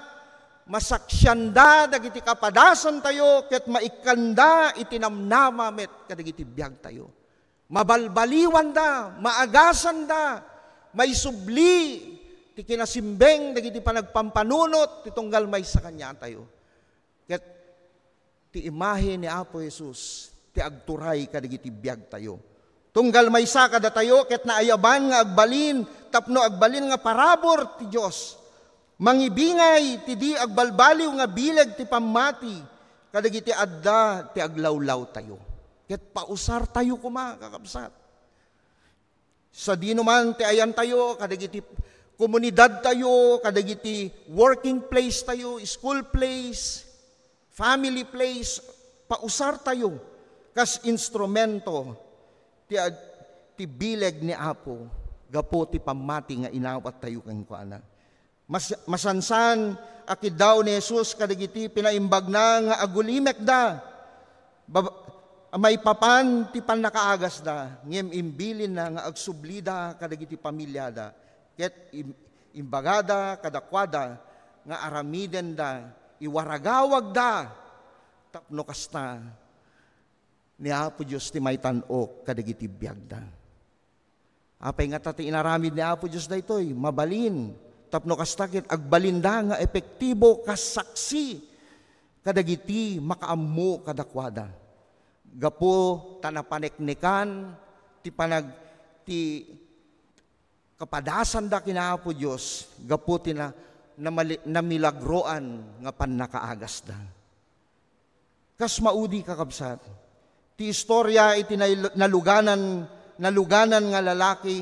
masaksianda dagiti kapadasantayo ket maikkanda iti namnama met kadagiti biagtayo. Mabalbaliwanda, maagasanda, maisubli ti kinasimbeng dagiti panagpampanunot ti tunggal maysa kaniatayo. Ket ti imahe ni Apo Jesus ti agturay kadagiti biagtayo. Tunggal maysa kadatayo ket naayaban nga agbalin tapno agbalin nga parabur ti Dios. Mangibingay ti di agbalbaliw nga bileg ti pammati kadagiti adda ti aglawlawtayo. Ket pausartayo koma, kakabsat. Sadino man ti ayantayo, kadagiti komunidadtayo, kadagiti working place tayo, school place, family place, pausartayo kas instrumento ti ag-, ti bileg ni Apo gapu ti pammati nga inawattayo kenkuana. Mas-, masansan a kiddaw ni Jesus kadagiti pinaimbagna nga agulimekda. Bab-, maipapan ti pannakaagasda, ngem imbilinna nga agsublida kadagiti pamiliada, ket im-, imbagada kadakuada nga aramidenda, iwaragawagda, tapno kasta, ni Apo Dios ti maitan-ok kadagiti biagda. Apay ngata ti inaramid ni Apo Dios daytoy? Mabalin. Tapno kasta ket agbalinda nga epektibo kas saksi kadagiti makaammo kadakuada. Gapu ta napaneknekan ti panag-, ti kapadasanda ken Apo Dios gapu ti na-, namali-, namilagroan nga pannakaagasda. Kas maudi, kakabsat, ti istorya iti nail-, naluganan, naluganan nga lalaki,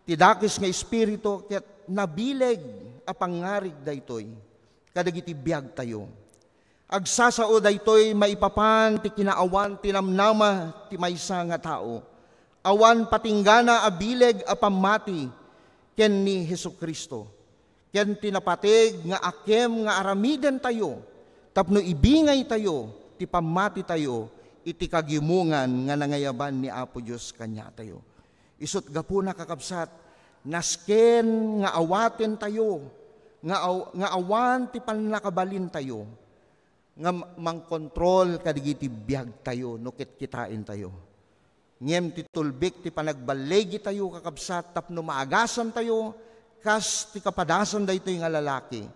ti dakes nga espiritu, ket nabileg a pangngarig daytoy kadagiti biagtayo. Agsasao daytoy maipapan ti kinaawan ti namnama ti maysa nga tao. Awan patinggana a bileg a pammati ken ni Jesu-Cristo, ken ti napateg nga akem nga aramidentayo tapno ibingaytayo ti pammatitayo iti kagimongan nga nangayaban ni Apo Dios kaniatayo. Isut' gapuna, kakabsat, nasken nga awatentayo, nga aw-, nga awan ti pannakabalintayo nga ma-, mangkontrol kadagiti biagtayo no kitkitaentayo. Ngem ti tulbek ti panagballigitayo, kakabsat, tapno maagasantayo kas ti kapadasan daytoy nga lalaki,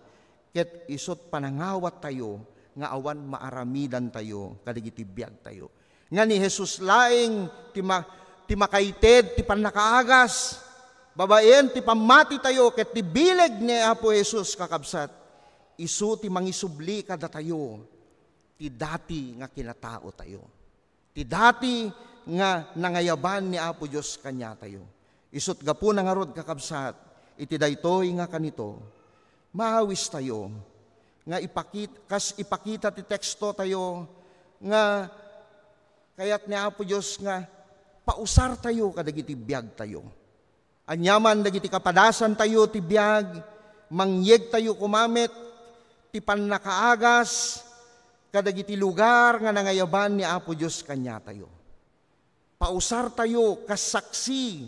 ket isut' panangawattayo nga awan maaramidantayo kadagiti biagtayo. Nga ni Jesus laeng ti ma-, ti makaited ti pannakaagas, babaen ti pammatitayo ket ti bileg ni Apo Jesus, kakabsat, isu ti mangisubli kadatayo ti dati nga kinataotayo, ti dati nga nangayaban ni Apo Dios kaniatayo. Isut' gapuna ngarud, kakabsat, iti daytoy nga kanito, maawistayo nga ipakit-, kas ipakita ti tekstotayo nga kayat ni Apo Dios nga pausartayo kadagiti biagtayo. Aniaman dagiti kapadasantayo ti biag, mangyegtayo koma met ti pannakaagas kadagiti lugar nga nangayaban ni Apo Dios kaniatayo. Pausartayo kas saksi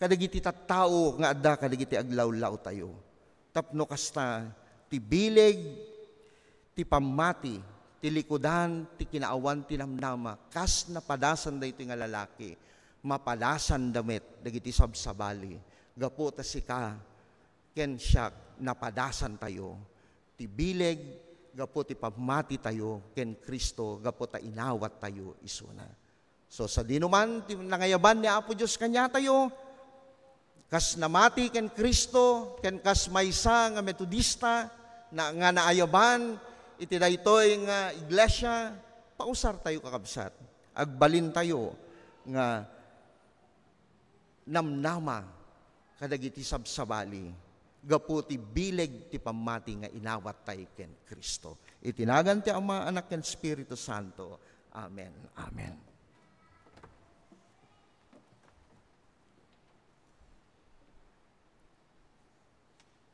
kadagiti tattao nga adda kadagiti aglawlawtayo. Tapno kasta, ti bileg ti pammati, ti likudan ti kinaawan ti namnama, kas napadasan daytoy nga lalaki, mapadasanda met dagiti sabsabali, gapu ta sika ken siak napadasantayo ti bileg gapu ti pammatitayo ken Cristo, gapu ta inawattayo isuna. So, sadinoman ti nangayaban ni Apo Dios kaniatayo, kas namati ken Cristo, ken kas maysa nga Metodista na, nga naayaban iti daytoy nga iglesia, pausartayo, kakabsat. Agbalintayo nga namnama kadagiti sabsabali gapu ti bileg ti pammati nga inawattay ken Cristo. Iti nagan ti Ama, Anak, ken Espiritu Santo. Amen. Amen.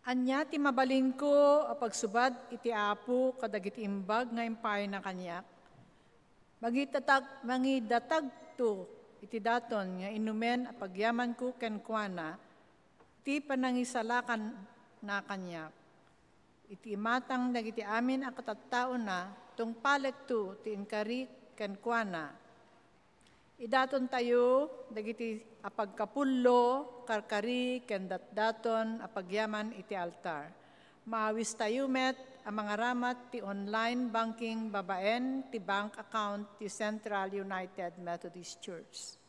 Ania ti mabalinko a pagsubad iti Apo kadagiti imbag nga impayna kaniak? Mangitatag-, mangidatagto iti daton nga inumen a pagyamanko kenkuana ti panangisalakanna kaniak. Iti imatang dagiti amin a katattaona, tungpalekto ti inkari kenkuana. Idatontayo dagiti apagkapullo, karkari, ken datdaton a pagyaman iti altar. Maawistayo met a mangaramat ti online banking babaen ti bank account ti Central United Methodist Church.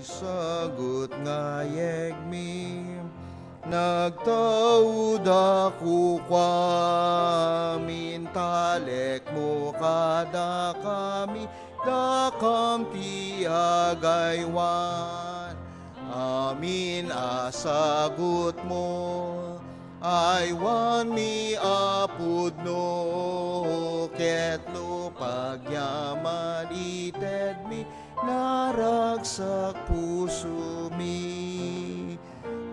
Sagut nga yegmi, nagtauda kukuam, intalekmo kadakami, dakam ti agaywan. Amin a sagutmo, aywanmi a pudno, ket no pagyaman itedmi, naragsak pusomi.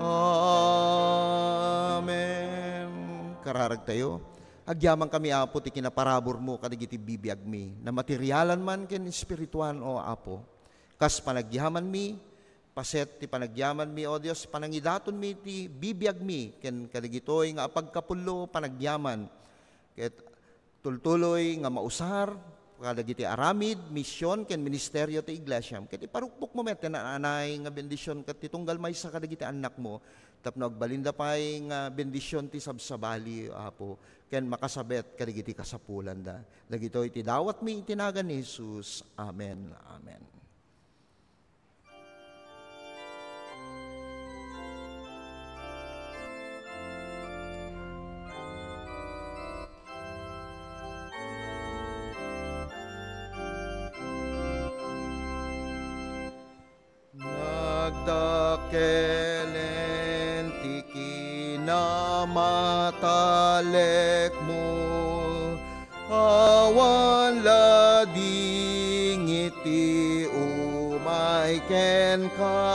Amen. Kararagtayo, agyamankami, Apo, ti kinaparaburmo kadagiti bibiagmi, na materialan man ken espirituan, O Apo. Kas panagyamanmi, paset ti panagyamanmi, O Dios, panangidatonmi ti bibiagmi ken kadagitoy nga apagkapullo panagyaman. Ket tultuloy nga mausar kadagiti aramid, mision, ken ministerio ti iglesiam. Ket iparukpokmo met ti naan-anay nga bendision ket ti tunggal maysa kadagiti annakmo, tapno agbalinda pay nga bendision ti sabsabali, Apo, ken makasabet kadagiti kasapulanda. Dagitoy ti dawatmi iti nagan ni Jesus. Amen. Amen. Nagdakelen ti kinamatalekmo, awan la dingiti umay kenka.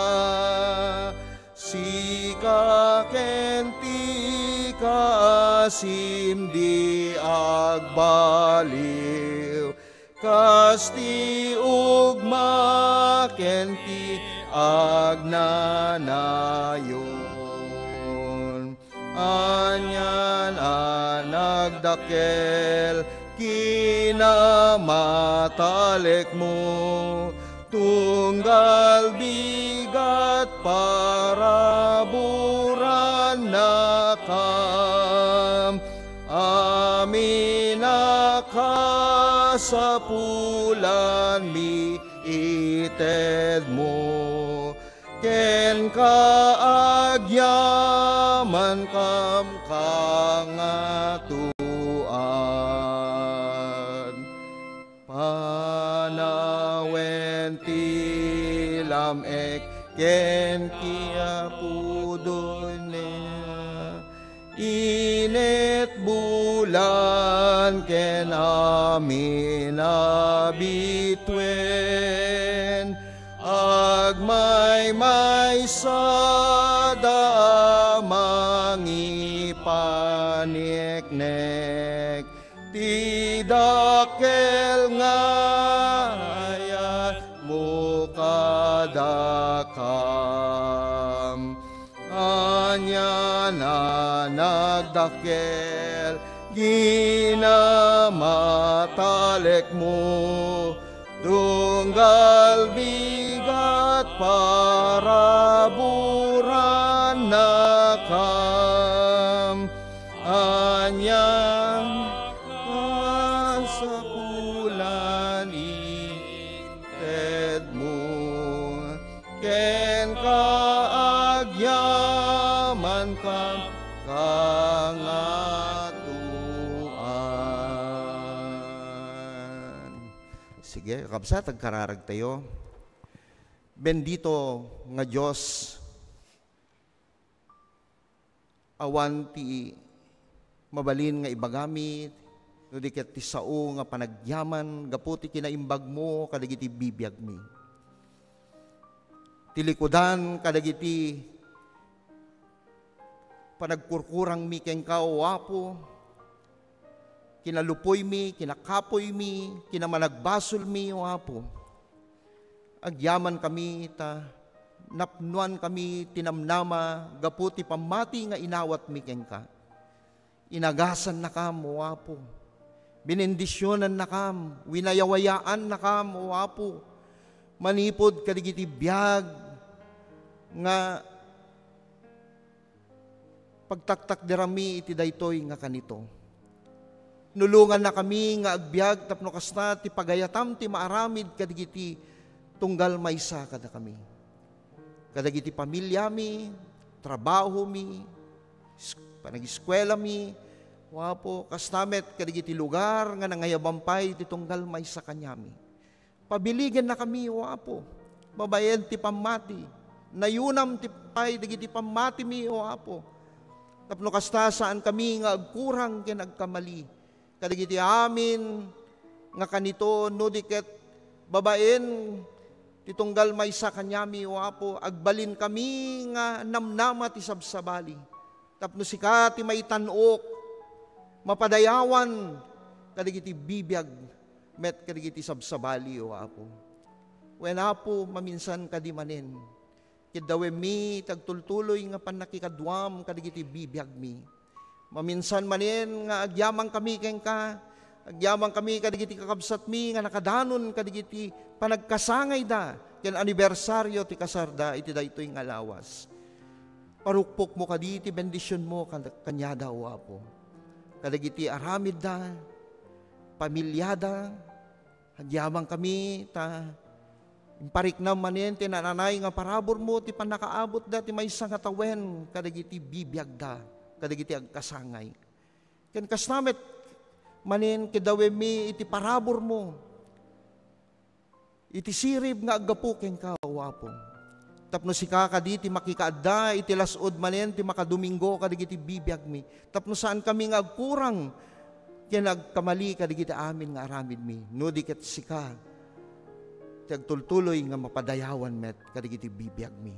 Sika ken ti kaasim di agbaliw, kas ti ugma ken ti agnanayon. Anian a nagdakkel kinamatalekmo, tunggal bigat paraburannakam. Amin a kasapulanmi itedmo. Kenka agyamankam kangatoan. Panawen ti lam-ek ken kiapudon niya. Init bulan ken amin a bituen, agmaymaysada a mangipaniknek ti dakkel nga ayatmo kadakam. Ania a nagdakkel kinamatalekmo, tunggal bigat paraburannakam. Ania a kasapulan itedmo, kenka agyamankam kangatoan. Sige, kakabsat, agkararagtayo. Bendito nga Dios, awan ti mabalin nga ibagami, no di ket ti sao nga panagyaman gapu ti kinaimbagmo kadagiti bibiagmi. Ti likudan kadagiti panagkurkurangmi kenka, O Apo, kinalupuymi, kinakapuymi, kinamanagbasolmi, O Apo. Agyamankami ta napnoankami ti namnama gapu ti pammati nga inawatmi kenka. Inagasannakam, O Apo. Binendisionannakam, winayawayaannakam, O Apo. Manipud kadagiti biag nga pagtaktakderammi iti daytoy nga kanito. Nulongannakami nga agbiag tapno kasta ti pagayatam ti maaramid kadagiti tunggal maysa kadakami. kadagiti pamiliami, trabahomi, is-, panagiskuelami, O Apo, kasta met kadagiti lugar nga nangayaban pay ti tunggal maysa kaniami. Pabiligennakami, O Apo, babaen ti pammati. Nayunam ti pay dagiti pammatimi, O Apo. Tapno kasta, saankami nga agkurang ken agkamali kadagiti amin nga kanito, no di ket babaen ti tunggal maysa kaniami, O Apo, agbalinkami nga namnama ti sabsabali. Tapno sika ti maitan-ok, mapadayawan kadagiti bibiag met kadagiti sabsabali, O Apo. Wen, Apo, maminsan kadi manen, kiddawemmi ti agtultuloy nga pannakikaduam kadagiti bibiagmi. Maminsan manen nga agyamankami kenka, agyamankami kadagiti kakabsatmi nga nakadanon kadagiti panagkasangayda ken anibersario ti kasarda iti daytoy nga lawas. Parukpokmo kadi ti bendisionmo kad-, kaniada, O Apo. Kadagiti aramidda, pamiliada, agyamankami ta impariknam manen ti naan-anay nga paraburmo ti pannakaabutda ti maysa nga tawen kadagiti bibiagda, kadagiti agkasangay. Ken kasta met manen, kiddawemmi iti paraburmo iti sirib nga aggapu kenka, O Apo. Tapno sika kadi ti makikaadda iti las-ud manen ti makadomingo kadagiti bibiagmi. Tapno saankami nga agkurang ken agkamali kadagiti amin nga aramidmi. No di ket sika ti agtultuloy nga mapadayawan met kadagiti bibiagmi.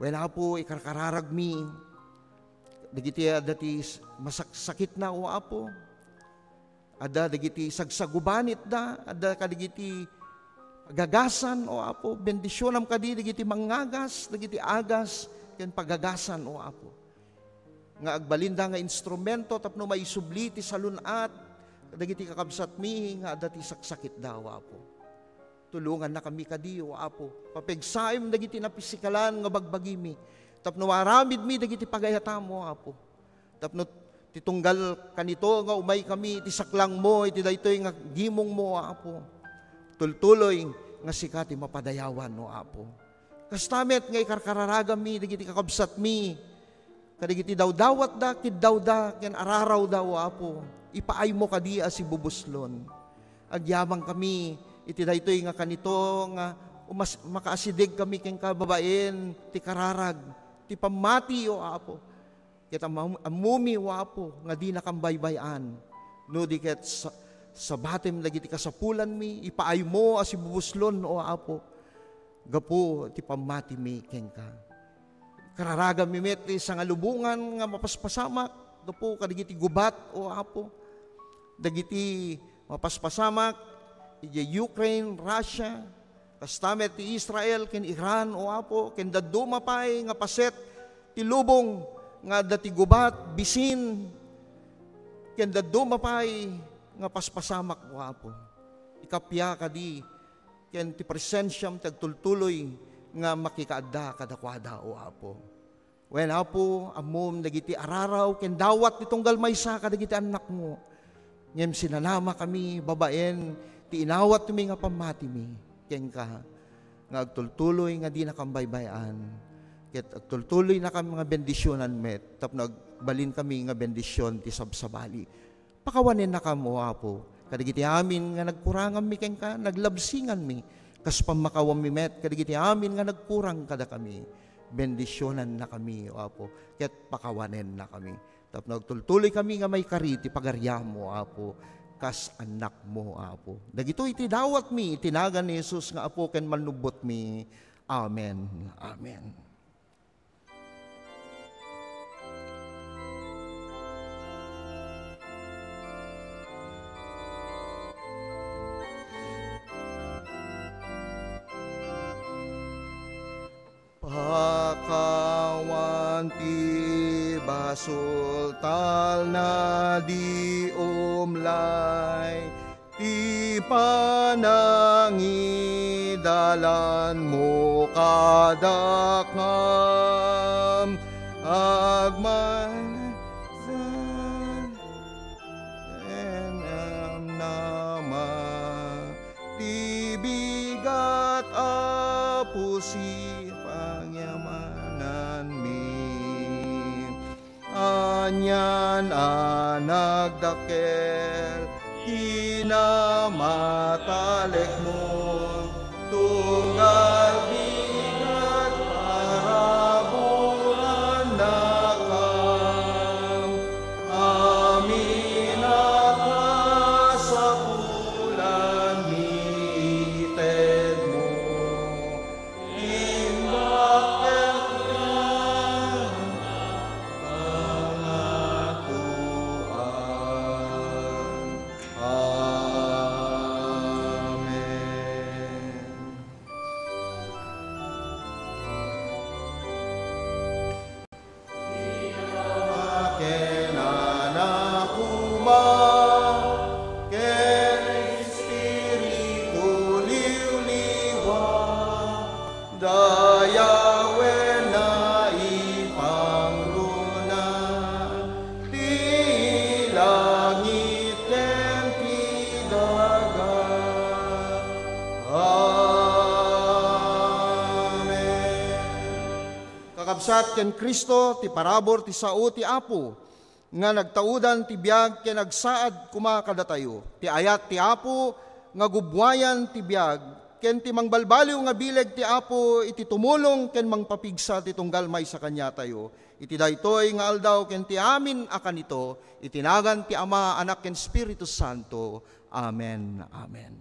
Wen, Apo, ikarkararagmi dagiti adda ti s-, masaksakitna, O Apo. Adda dagiti sagsagubanitda, adda kadagiti agagasan, O Apo. Bendisionam kadi dagiti mangngagas, dagiti agas ken pagagasan, O Apo, nga agbalinda nga instrumento tapno maisubli ti salun-at dagiti kakabsatmi nga adda ti saksakitda, O Apo. Tulongannakami kadi, O Apo. Papigsaem dagiti napisikalan nga bagbagimi tapno maaramidmi dagiti pagayatam, O Apo. Tapno ti tunggal kanito nga umaykami iti saklangmo iti daytoy nga gimongmo, O Apo. Tultuloy nga sika ti mapadayawan, O Apo. Kasta met nga ikarkararagammi dagiti kakabsatmi kadagiti dawdawatda, kiddawda, ken ararawda, O Apo. Ipaaymo kadi a sibubuslon. Agyamankami iti daytoy nga kanito nga umas-, makaasidegkami kenka babaen ti kararag, ti pammati, O Apo. Ket am-, ammomi, O Apo, nga dinakam baybay-an. No di ket sa-, sabatem dagiti kasapulanmi, ipaaymo a sibubuslon, O Apo, gapu ti pammatimi kenka. Kararagammi met ti sangalubongan nga mapaspasamak gapu kadagiti gubat, O Apo. Dagiti mapaspasamak idiay Ukraine, Russia, kasta met ti Israel ken Iran, O Apo, ken dadduma pay nga paset ti lubong nga adda ti gubat, bisin, ken dadduma pay nga paspasamak, O Apo. Ikappia kadi ken ti presensiam ti agtultuloy nga makikaadda kadakuada, O Apo. Wen, Apo, ammom dagiti araraw ken dawat ti tunggal maysa kadagiti annakmo. Ngem sinanamakami babaen ti inawatmi nga pammatimi kenka nga agtultuloy nga dinakam baybay-an, ket agtultuloynakam nga bendisionan met tapno agbalinkami nga bendision ti sabsabali. Pakawanennakam, O Apo, kadagiti amin nga nagkuranganmi kenka, naglabsinganmi, kas pammakawammi met kadagiti amin nga nagkurang kadakami. Bendisionannakami, O Apo, ket pakawanennakami. Tapno agtultuloykami nga maikari ti pagariam, O Apo, kas annakmo, Apo. Dagitoy ti dawatmi iti nagan ni Jesus nga Apo ken Mannubbotmi. Amen. Amen. Pakawan ti basol, talna di umlay ti panangidalanmo kadakam. Agman Enam nama ti bigat, Apo, si pang a nagdakkel, kinamatalekmo, tunggal bigat paraburannakam, amin a kasapulan mitedmo. Ken Anak, Ama, ken Espiritu Liwliwa, dayawen naipangruna ti langit ken ti daga. Amen. Kakabsat, ken Cristo ti parabur ti sao ti Apo, nga nagtaudan ti biag ken agsaad koma kadatayo. Ti ayat ti Apo nga gubbuayan ti biag, ken ti mangbalbaliw nga bileg ti Apo iti tumulong ken mangpapigsa ti tunggal maysa kaniatayo. Iti daytoy nga aldaw ken ti amin a kanito, iti nagan ti Ama, Anak, ken Espiritu Santo. Amen. Amen.